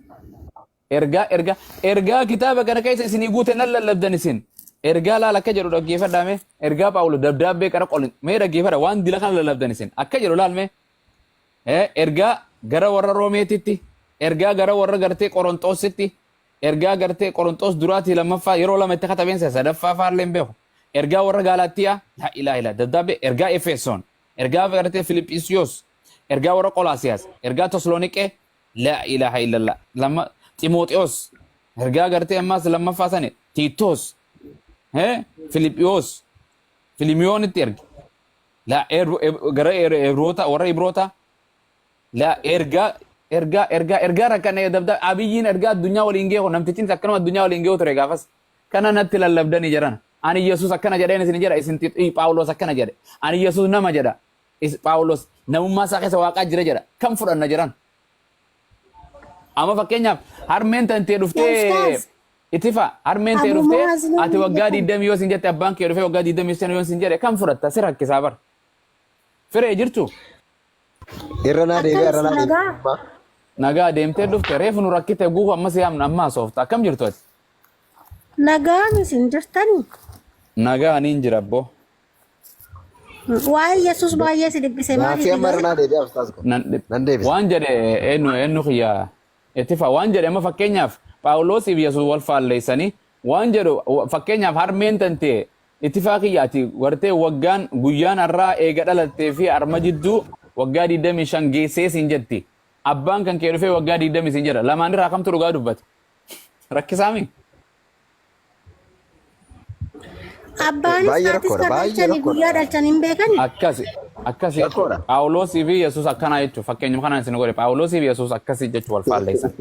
ergaa ergaa ergaa kitaaba kana keessa isinii guute nan lallabdan isin. Ergaa laal akka jedhu dhaggeeffadhaa mee. Ergaa Phaawulos dabdaabbee qara qolin mee dhaggeeffadha waan dila kana lallabdan isin. Akka jedhu laal mee. Ergaa gara warra Roomeetitti, ergaa gara warra gartee Qoronxoositti, ergaa gartee Qoronxoos duraatii lammaffaa yeroo lama itti katabeen sadaffaa faallee hin beeku. Ergaa warra Gaalaattiyaa, laa ilaaha illa dabdaabbee ergaa Efesoon, ergaa gartee Filiphisiyoos, ergaa warra Qolaasiyaas, ergaa Toslooniqee, laa ilaaha illallah, lamma Ximooxiyoos, ergaa gartee ammaas lammaffaa sani Tiitoos, Filiphiyos, Filimiyoonitti erge. Laa gara Ibroota warra Ibroota laa ergaa ergaa ergaa ergaa rakkannee dabdaa Abiyyiin ergaa addunyaa waliin geehu namtichi akkanuma addunyaa waliin geehu ture gaafas. Kana natti lallabdanii jedhan. Ani Yesuus akkana jedheen isin jedha isin Phaawulos akkana jedhe. Ani Yesuus nama jedha. Phaawulos namummaa isaa keessa waaqaa jira jedha. Kam fudhanna jedhan. Amma fakkeenyaaf harmeen tantee dhuftee Ustaaz, Itifa harmeen tee Abu dhuftee Muaz namni ati waggaa jedhamu. 20 yoo sin jette abbaan kee dhufee waggaa 25 yoo sin jedhe kam fudhatta si rakkisaa bar. Firee jirtu Irra naa deebi'a irra Akkam naa nagaa? deebi'a. Nagaa deemtee dhufte reefu nu rakkite guuhu amma si yaamna amma haasofta akkam jirtu ati. Nagaan isin jirtanii? Nagaa aniin jira abboo. Waa'ee Yesuus baay'ee si dhiphise Gaaffii maaliif amma irra naa deebi'a ustaaz ko. Nan Nan deebisa. waan jedhe eenyu eenyu kiyya Itifa waan jedhe amma fakkeenyaaf Phaawulosii fi Yesuus wal faalleessanii waan jedhu fakkeenyaaf harmeen tantee itifaa kiyya ati gartee waggaan guyyaan har'aa eega dhalattee fi harma jidduu waggaa 25 geessee siin jetti. Abbaan kan kee dhufee waggaa 20 siin jedha. Lamaan irraa kamtu dhugaa dubbate? Rakkisaami? Abbaanis Baay'ee haatis rakkoodha, kan baay'ee dhalchanii rakkoodha. guyyaa dhalchan hin beekani. Akkasi akkasi Rakkoodha. Phaawulosii fi Yesuus akkanaa jechuudha. Fakkeenyuma kanaan isin godhe Phaawulosii fi Yesuus akkasii jechuun wal faalleessan.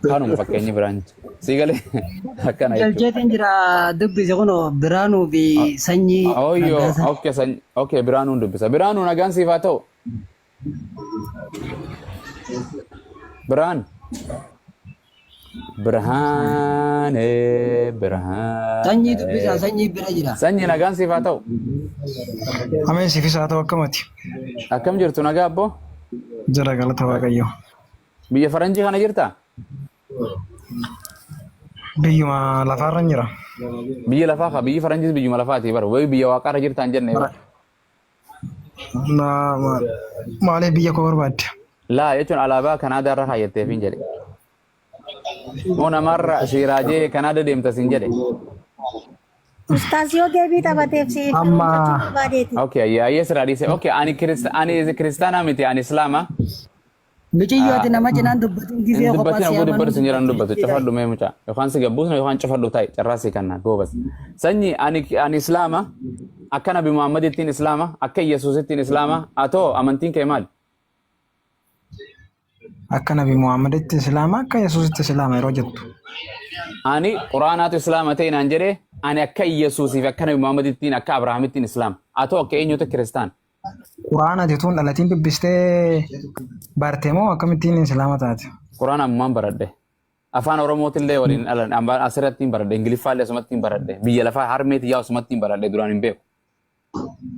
Kanuma fakkeenyi biraan sii galee akkana jechuudha. Jaljeetiin jira dubbise kunoo Biraanuu fi sanyii Ooyyoo Raggaasaa. okay sany okay Biraanuun dubbisa. Biraanuu nagaan siif haa ta'u. Biraan. Birhaane Sanyii dubbisaa Birhaane. sanyii bira jira. Sanyii nagaan siif haa ta'u. Ameen siifis haa ta'u akkamati. Akkam jirtu nagaa abboo? Jira galata Waaqayyoo. Biyya faranjii kana jirtaa? Biyyuma lafaarra jira. Biyya lafaa kaa biyyi faranjiis biyyuma lafaati bara. Wayi biyya waaqaarra jirtaa hin jenne bara. Maaliif biyya koo barbaadde? Laa jechuun alaabaa Kanaadaa irra kaayyattee hin jedhe. Moo namarra siiraajee Kanaada deemta siin jedhe. Ustaaz yoo deebii taphateef si Amma firoomfachuu barbaadeeti. Okay, ayyee ayyee sirraa dhiise. Okay, ani kirista ani kiristaanaa miti ani islaama. Mucayyoo ati nama cinaan dubbatin Hin gisee kophaa dubbatin si oguu dubbatu amanuu sin jedhan dubbatu. dubbatu. Cufadhu mee mucaa. Yookaan si gabbuusna yookaan cufadhu ta'i carraa si kanna goobas. Sanyi ani ani islaama akka Nabi Muhammadittiin islaama akka Yesuusittiin islaama atoo amantiin kee maali? Akka Nabi Muhammaditti Islaama akka Yesuusitti Islaama yeroo jettu. Ani Quraanaatu islaama ta'e naan jedhee ani akka Yesuusii fi akka Nabi Muhammadittiin akka Abrahaamittiin islaama. Atoo akka eenyuutu kiristaan? Quraana ati utuu hin dhalatiin dubbistee barte moo akkamittiin Islaama taate? Quraana ammumaan baradhe. Afaan Oromootillee waliin dhalan asirratti hin baradhe Ingiliffaallee asumatti hin baradhe biyya lafaa harmee tiyyaa asumatti hin baradhe duraan hin beeku.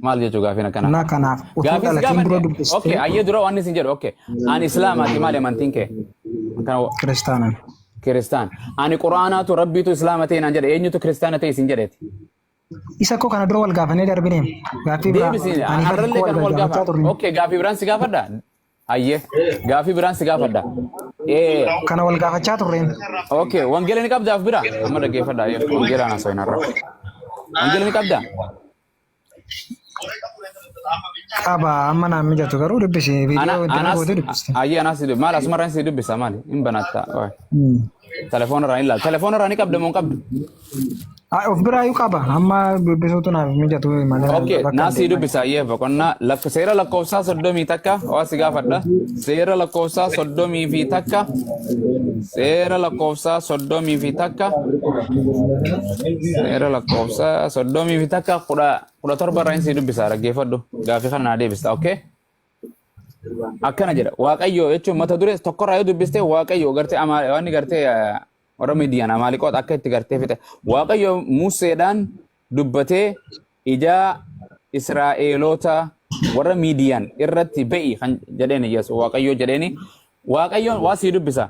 Maal jechuu gaafiin akkanaa? Na kanaaf utuu Gaafis dhalatiin dura gaafadhe. Okay, dubbistee ayyee dura waan isin jedhu. Okay. Ani Islaamaati maali amantiin kee? Akkana kiristaanan. Kiristaan. Ani Quraanaatu Rabbiitu Islaama ta'e naan jedhe eenyutu Kiristaana ta'e isin jedheeti. Isa koo kana dura wal gaafannee darbine gaaffii biraa Deebisi ani fi har'allee koo kan wal wal gaafachaa gaafa. turre. Okay, gaafii biraan si gaafadha. Ayyee gaafii biraan si gaafadha. Ee Kana wal gaafachaa turreen. okay, wangeela ni qabdaaf bira. Amma dhaggeeffadha. Ayyee wangeela na soyin har'a. Wangeela ni qabdaa? Qaba amma naan mijatu garuu dubbisi Ana viidiyoo itti anas gootee dubbiste. ayyee anas si maal asumarraan si dubbisa maali hin banatta. Telefoona irraa hin ilaal. Telefoona irraa ni qabda moo hin qabdu? Of biraayyuu qaba. Amma dubbisuutu naaf mijatu malee Okay, bakka naa sii deemaa. dubbisa ayyee boqonnaa seera lakkoofsaa 31 waa si gaafadha. Seera lakkoofsaa 31, seera lakkoofsaa 31, seera lakkoofsaa 31 17 irraa sii dubbisa, dhaggeeffadhu, gaafii kana naa deebista. Okay? Akkana jedha Waaqayyo jechuun mata duree tokkorraa yoo dubbiste, Waaqayyo gartee waan gartee warra Midiyaan Amaaliqoota akka itti gartee fixe. Waaqayyo Museedhaan dubbatee, ijaa Israa'eloota warra Midiyaan irratti ba'i kan jedheen Yesuus Waaqayyo jedheeni. Waaqayyoon waa sii dubbisa.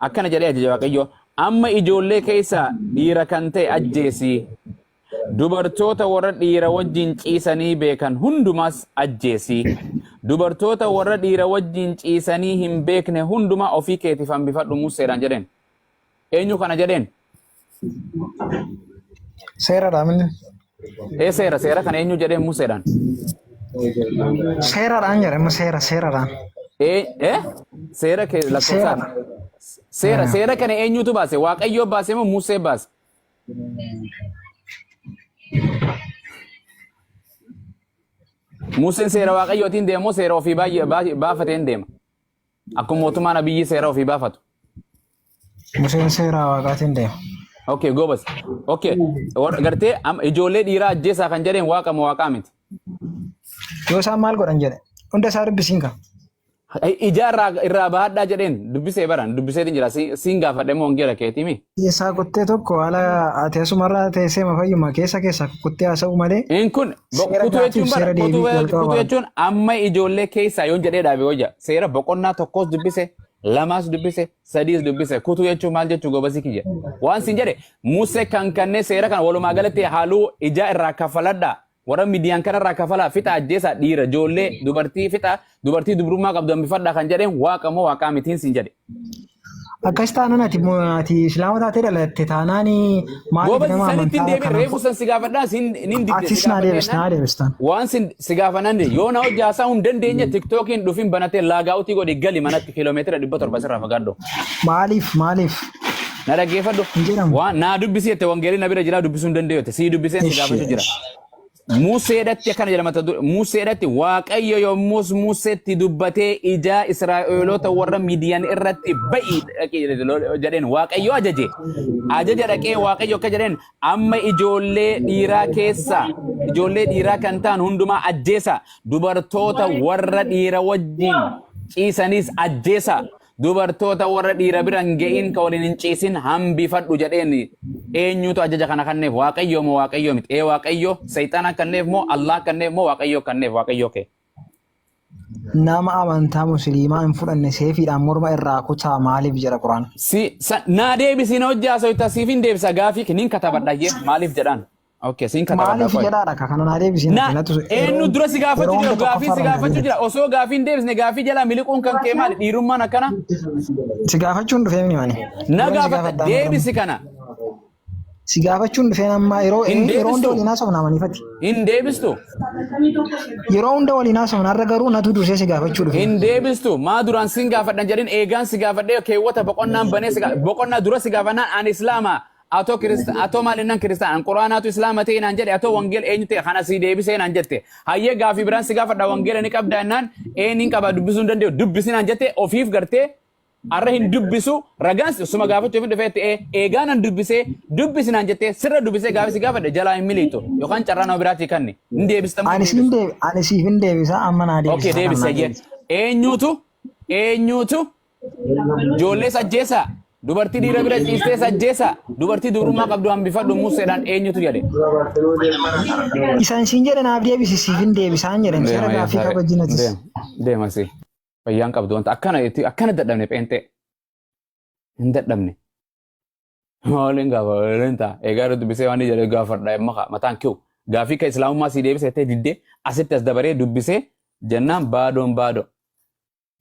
Akkana jedhee ajaja Waaqayyo: amma ijoollee keessa dhiira kan ta'e ajjeesi, dubartoota warra dhiira wajjin ciisanii beekan hundumaas ajjeesi, dubartoota warra dhiira wajjin ciisanii hin beekne hundumaa ofii keetiif hambifadhu Museedhaan jedheen. Eenyu kana jedheen? Seeradha minni. Ee, seera kana eenyu jedheen Museedhaan? Seeradhaan jedhama, seera seeradhaan. Ee ee, seera kee lakkoofsaan. Seeradha. Seera kana eenyutu baase? Waaqayyo baase moo Musee baase? Museen seera Waaqayyootiin deema moo seera ofii baay'ee baafateen deema? Akkuma mootummaan Abiyyi seera ofii baafatu. Museen seera Waaqaatiin deema. Okay, gobas. Okay, gartee ijoollee dhiiraa ajjeesaa kan jedheen Waaqa moo Waaqaa miti? Yoo isaan maal godhan jedhe, hunda isaa dubbisiin kan. Ijaa irraa bahadhaa jedheen dubbisee baran dubbiseetiin jira. Siin gaafadhe moo wangeela keetiimi? Keessaa kuttee tokko haala ati asumarraa teessee mafayyuma keessa keessaa kuttee haasa'u malee. Inni kun Seera kutuu gaaffiif jechuun bara seera kutuu deebii jalqaba kutuu ba'a. jechuun amma ijoollee keessaa yoon jedhee dhaabe wayya, seera boqonnaa tokkos dubbise, lamaas dubbise, sadiis dubbise. Kutuu jechuun maal jechuu, gobasii kiyya? Waan siin jedhe, Musee kan kannee seera kana walumaa galatti haaluu ijaa irraa kafaladhaa, warra Midiyaan kana irraa kafalaa, fixa, ajjeesaa, dhiira ijoollee dubartii fixa, dubartii dubrummaa qabdu hambifadhaa kan jedheen Waaqa moo Waaqaa mitiin siin jedhe? Akkas taanaan ati islaama taatee dhalatte taanaan maaliif Goobas nama sanitti hin amantaa deebiin kana reefu san si gaafadhaa siin nin didde Atis si naa deebis, gaafadhee naa deebistaan. Waan sin si gaafanan yoo na hojii haasaa hin dandeenye, TikTokiin dhufin banatee laagaa'utii godhi, gali manatti, kiiloomeetira 700 sirraa fagaadhu. Maaliif, maaliif? Na dhaggeeffadhu. Hin jedhamu. Waan naa dubbisi jette, wangeelii na bira jira, dubbisuu hin danda'u jette, sii dubbiseen si Ishi, gaafachuu jira. ishi. Museedhatti akkana jedha mata duree Museedhatti: Waaqayyo yommus Museetti dubbatee, ijaa Israa'eloota warra Midiyaan irratti ba'i dhaqi jedheen. Waaqayyo ajaje. Ajaja dhaqee Waaqayyo akka jedheen, amma ijoollee dhiiraa keessa ijoollee dhiiraa kan ta'an hundumaa ajjeesa, dubartoota warra dhiira wajjin ciisanis ajjeesa, dubartoota warra dhiira bira hin ga'in ka waliin hin ciisin hambifadhu jedheen. Eenyutu ajaja kana kanneef? Waaqayyo moo Waaqayyo miti? Ee, Waaqayyo Seexana kanneef moo Allah kanneef moo Waaqayyo kanneef? Waaqayyo kee. Nama amantaa musliimaa hin fudhanne seefiidhaan morma irraa kutaa maaliif jedha Quraan? Si naa deebisi, na hojii haasawita, siif hin deebisa. Gaafii nin katabadha jee maaliif jedhaan? Okay, siin katabadha Maaliif qoy. jedhaadha ka kana naa deebisi. Na eenyu dura si gaafachuu jira, gaafii si gaafachuu jira. Osoo gaafii hin deebisne gaafii jalaa miliquun kan kee maali? Dhiirummaan akkana? Si gaafachuun dhufee mini mani. Na gaafata, deebisi kana. Si gaafachuun dhufeen amma yeroo Hin yeroo hunda deebistu. waliin haasofna amaniifatti. Hin deebistu. Yeroo hunda waliin haasofna, har'a garuu natu dursee si gaafachuu dhufe. Hin deebistu. Maa duraan sin gaafadhan jedhin, eegaan si gaafadhee keewwata boqonnaan banee si boqonnaa dura si gaafannaan ani islaama. Atoo kirista, atoo maal innan kiristaan, an quraanaatu islaama ta'e naan jedhe, atoo wangeel eenyu ta'e kana si deebisee naan jette. Hayyee, gaafii biraan si gaafadha, wangeela ni qabda jennaan, ee nin qaba, dubbisuu hin danda'u dubbisi naan jette. Ofiif gartee arra hin dubbisu, ragaan suma gaafachuuf dhufee ta'e, eegaa nan dubbisee dubbisi naan jettee, sirra dubbisee gaafii si gaafadhe jalaa hin miliitu yookaan carraa nama biraatii kanni hin deebista moo Ani hin siin deebistu? deebi, ani siif hin deebisa, amma naa Okay, deebisa kan deebisi naa hayyee. deebisa. Eenyutu ijoollees ajjeesaa, dubartii dhiira bira ciistees ajjeesaa, dubartii dubrummaa qabdu hambifadhu Museedhaan eenyutu jedhe? Isaan siin jedhe naaf deebisi, siif hin deebisaan jedhan, seera Deema yaa gaaffii saree. kabajinatis. Deema. Deema si. Fayyaan qabdu wanta akkana itti akkana dadhabne, pheenxee. Hin dadhabne. Waliin gaafa waliin ta'a. Egaa irra dubbisee waan inni jedhe gaafadha amma kaa mataan ki'u. Gaafii ka islaamummaa sii deebisee jettee diddee asitti as dabaree dubbisee jennaan baadoon baadoo.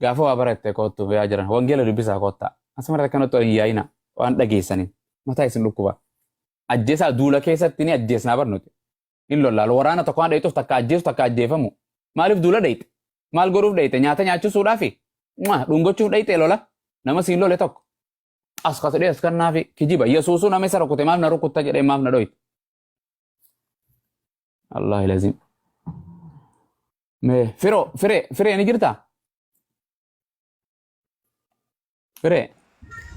Gaafa waa baratte koottu, yaa jiran wangeela dubbisaa koottaa. Asumarratti akkanatti wal hin yaa'ina, waan dhageessaniin mataa isin dhukkuba. Ajjeesaa duula keessatti ni ajjeesnaa bar nuti. Hin lollaalu waraana tokko waan dhayxuuf takka ajjeesu takka ajjeefamu. Maaliif duula dhayxe? Maal godhuuf dhayxe? Nyaata nyaachisuudhaafi? Dhungochuuf dhayxe lola? Nama siin lole tokko. As kasadhee as kannaafi kijiba. Yesuusuu nama isa rukute maaf na rukutta jedhee maaf na dhoyte? Wallaahi laziim. Mee firoo firee firee ni jirtaa? Firee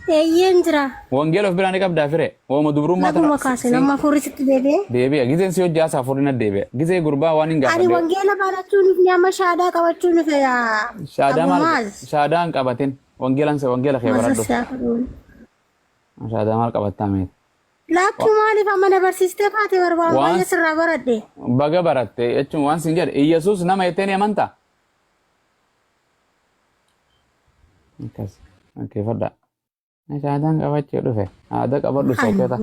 Eeyyeen jira. wangeela of biraa ni qabdaa firee waama dubrummaa Naguma tana kaase nama hafuurri sitti deebi'e. deebi'a gizeen si hojii haasaa hafuurri na deebi'a gizee gurbaa waan hin Ani gaafadhe wangeela baadhachuu nuuf amma shaadaa qabachuu nuuf yaa shaadaa Abu maal Maaz. shaadaa hin qabatin wangeelaan wangeela kee baradhu Masas yaa fudhuun. shaadaa maal qabattaa meeti Lakkii maaliif amma na barsiistee kaate barbaan Waan- baay'ee sirraa baradhe. baga baratte jechuun waan sin jedhe Iyyasuus nama jettee ni amantaa akkas okay fadhaa shaadaan qabachuu dhufe aadaa qabadhu sooketa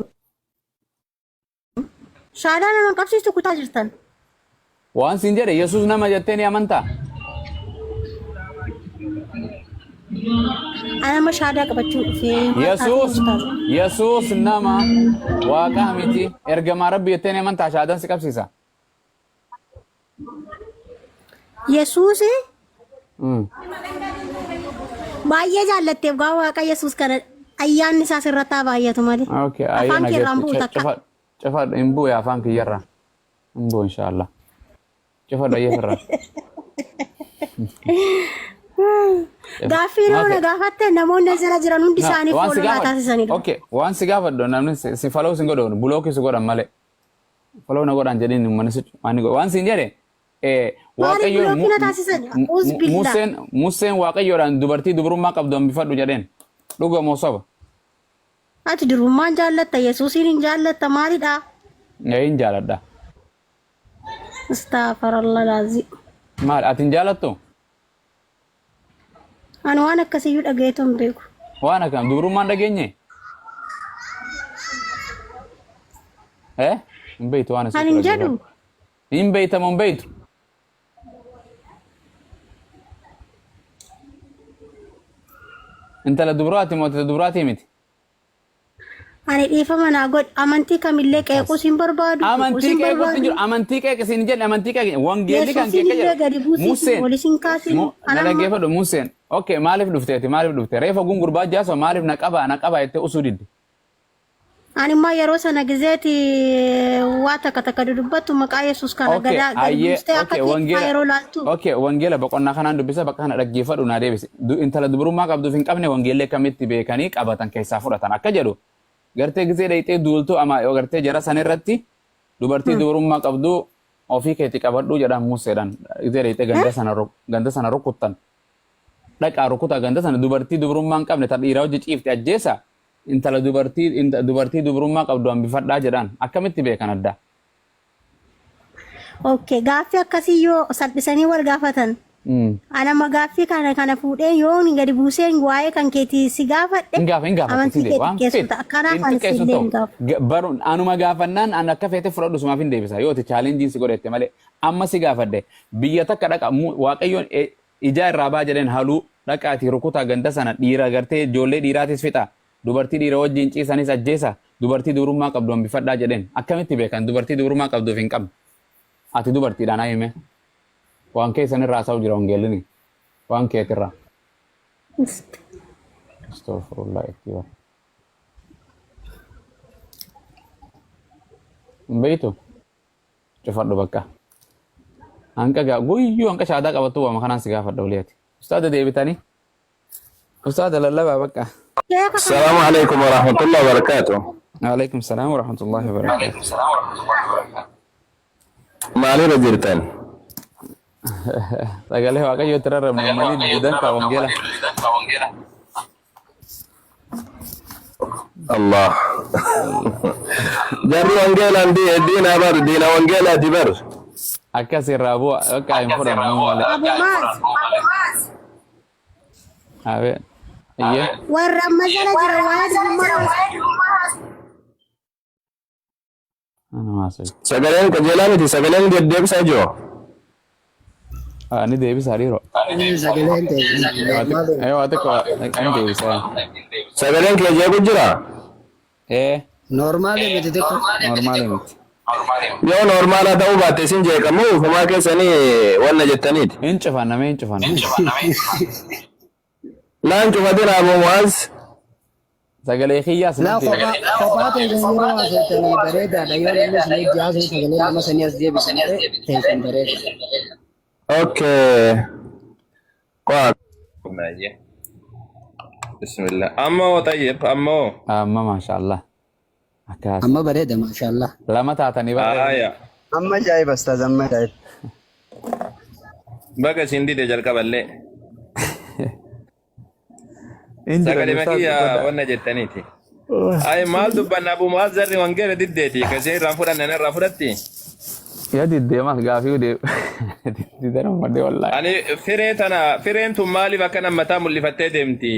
Shaadaa nama hin qabsiistu kutaa jirtan. waan sin jedhe Yesuus nama jettee ni amantaa Ani amma shaadaa qabachuu dhufee. Maal taatee Yesuus ustaaz? Yesuus nama waaqaa miti ergamaa rabbi jettee ni amantaa shaadaan si qabsiisa. Yesuus baay'ee jaallatteef gaa waaqa Yesuus kana ayyaanni isaa sirratti haa baay'atu malee. Okay, Afaan ayyana kee irraan bu'u geessu takka. cufadhu hin bu'e afaan kiyyarraa hin bu'u inshaallah cufadhu ayyee firraa. Gaaffii yeroo na gaafatte namoonni as jala jiran hundi isaanii waan si fooloo naa gaafadhu taasisanidha. okay waan si gaafadhu namni si si follow sin godhu block si godhan malee follow na godhan jedhin uummanni si waan godhu waan sin jedhe Maaliif waaqayyoon block na taasisan? Uus billaa. Museen Museen waaqayyoodhaan dubartii dubrummaa qabdu hambifadhu jedheen dhuga moo soba? Ati durummaan jaallatta Yesuusiin hin jaallatta maalidha? Hin jaaladha. Astaafarallah laazii. Maal ati hin jaalattu? Ani waan akkasiyyuu dhagayeetu hin beeku. Waan akkam dubrummaan dhageenye? Eh? Hin beektu waan Ani hin jedhu. Hin beektamu hin beektu. Intala duburaati moo intala duburaatii miti? Ani dhiifama naa godhi amantii kamillee qeequus hin barbaadu. tuquus Amantii hin qeequutti hin barbaadu. jiru. Amantii qeeqi siin jedhe amantii qeeqi. Wangeelli kan Yesuusiin keeqa illee gadi jedhu. buusiin Museen. olis hin kaasin. Na Anamma dhaggeeffadhu Museen. Okay maaliif dhufteeti maaliif dhufte? Reefa gun gurbaa jaasoo maaliif na qabaa na qabaa jettee usuu didde. Ani immoo yeroo sana gizeeti waa takka takka dudubbattu maqaa Yesuus kana Okay, gadaa gadi ayyee, buustee akka okay, keetti faa wangeela, yeroo laaltu. okay, wangeela boqonnaa kanaan dubbisa bakka kana dhaggeeffadhu naa deebisi. Intala dubrummaa qabduuf hin qabne wangeelli akkamitti beekanii qabatan keessaa fudhatan akka jedhu gartee gizee dhayxee duultuu ama yoo gartee jara san irratti dubartii dubrummaa qabdu ofii keetti qabadhu jedhan Museedhaan gizee dhayxee ganda sana ganda sana rukuttan dhaqaa rukutaa ganda sana dubartii dubrummaa hin qabne tan dhiiraa hojii ciifte ajjeesa intala dubartii dubartii dubrummaa qabdu hambifadhaa jedhaan akkamitti beekan adda. Okay, gaaffii akkasii yoo salphisanii wal gaafatan. Anama gaaffii kana kana fuudhee yoo inni gadi buuseen waa'ee kan keetii si gaafadhe Hin gaafa hin gaafatti amantii si kee waan xiqqeessu feete ta'a. Kanaaf hin ani xiqqeessu siillee hin ta'u gaafa. Baruun anuma gaafannaan an akka feete fudhadhu sumaaf hin deebisa yoo ati chaalenjiin si godhette malee amma si gaafadhe biyya takka dhaqa waaqayyoon ijaa irraa baa jedheen haluu dhaqaatii rukutaa ganda sana dhiira gartee ijoollee dhiiraatis fixa dubartii dhiira wajjin ciisanis ajjeesa dubartii dubrummaa qabdu hambifadhaa jedheen akkamitti beekan dubartii dubrummaa qabduuf hin qabne ati dubartiidhaan haa hime waan keessan irraa haasa'u jira wangeellini waan keetirraa astaghfirullah itti bara hin beektu cufadhu bakka hanqa gaa guyyuu hanqa shaadaa qabattu waama kanaan si gaafadha waliyaati ustaada deebitanii ustaada lallabaa bakka Sheeka kana السلام عليكم ورحمة الله وبركاته. Alaikum salaam wa rahmatullahi wa barakatuh. Maalirra jirtan? Sagalee Waaqayyootti rarrabne uummanni didan kaa wangeela. Allah. Jarri wangeelaan diina bar diina wangeelaati bar. Akkas irraa bu'a bakka hin fudhannu malee. Abu Maaz Abee. Iyyee. warra amma jala jira waa'ee dubrummaa Ana haasa'e. Sagaleen qajeelaa miti sagaleen deddeebisaa jiru. Ni deebisa hariiroo. Sagaleen ta'e maali? Waa xiqqoo ni deebisa. Sagaleen kee jeequ jira. Ee Noormaali miti xiqqoo. normaali miti. Yoo noormaala ta'uu baatte isin jeeqamu ufumaa keessanii wanna jettaniiti. Hin cufan namee hin cufan. Laan cufatin Abu Mu'az. Sagalee kiyyaas Laa natti kophaa kophaa teessan yeroo haasoftan bareedaadha. Yoo namni isin hojii haasa'u sagalee nama sanii as deebisa malee teessan bareeda. Okay. Qo'a. Bismillah. Ammoo tayyib ammoo. Amma maashaallah. Akkas. Amma bareeda maashaallah. Lama taatanii bareeda. Aya. Amma ajaa'iba ustaaz amma ajaa'iba. Baga isin dide jalqaballee. Hin jiran Sagalee ustaaz makiyya dubbadha. wanna jettaniiti. Ay maal dubbanna Abu Mu'aaz zarri wangeela diddeeti. Kasee irraan fudhanne irraa fudhatti. Ya diddee maal gaafii udee. Diddan uummadde wallaahi. Ani firee tana fireen tun maaliif akka nammataa mul'ifattee deemti?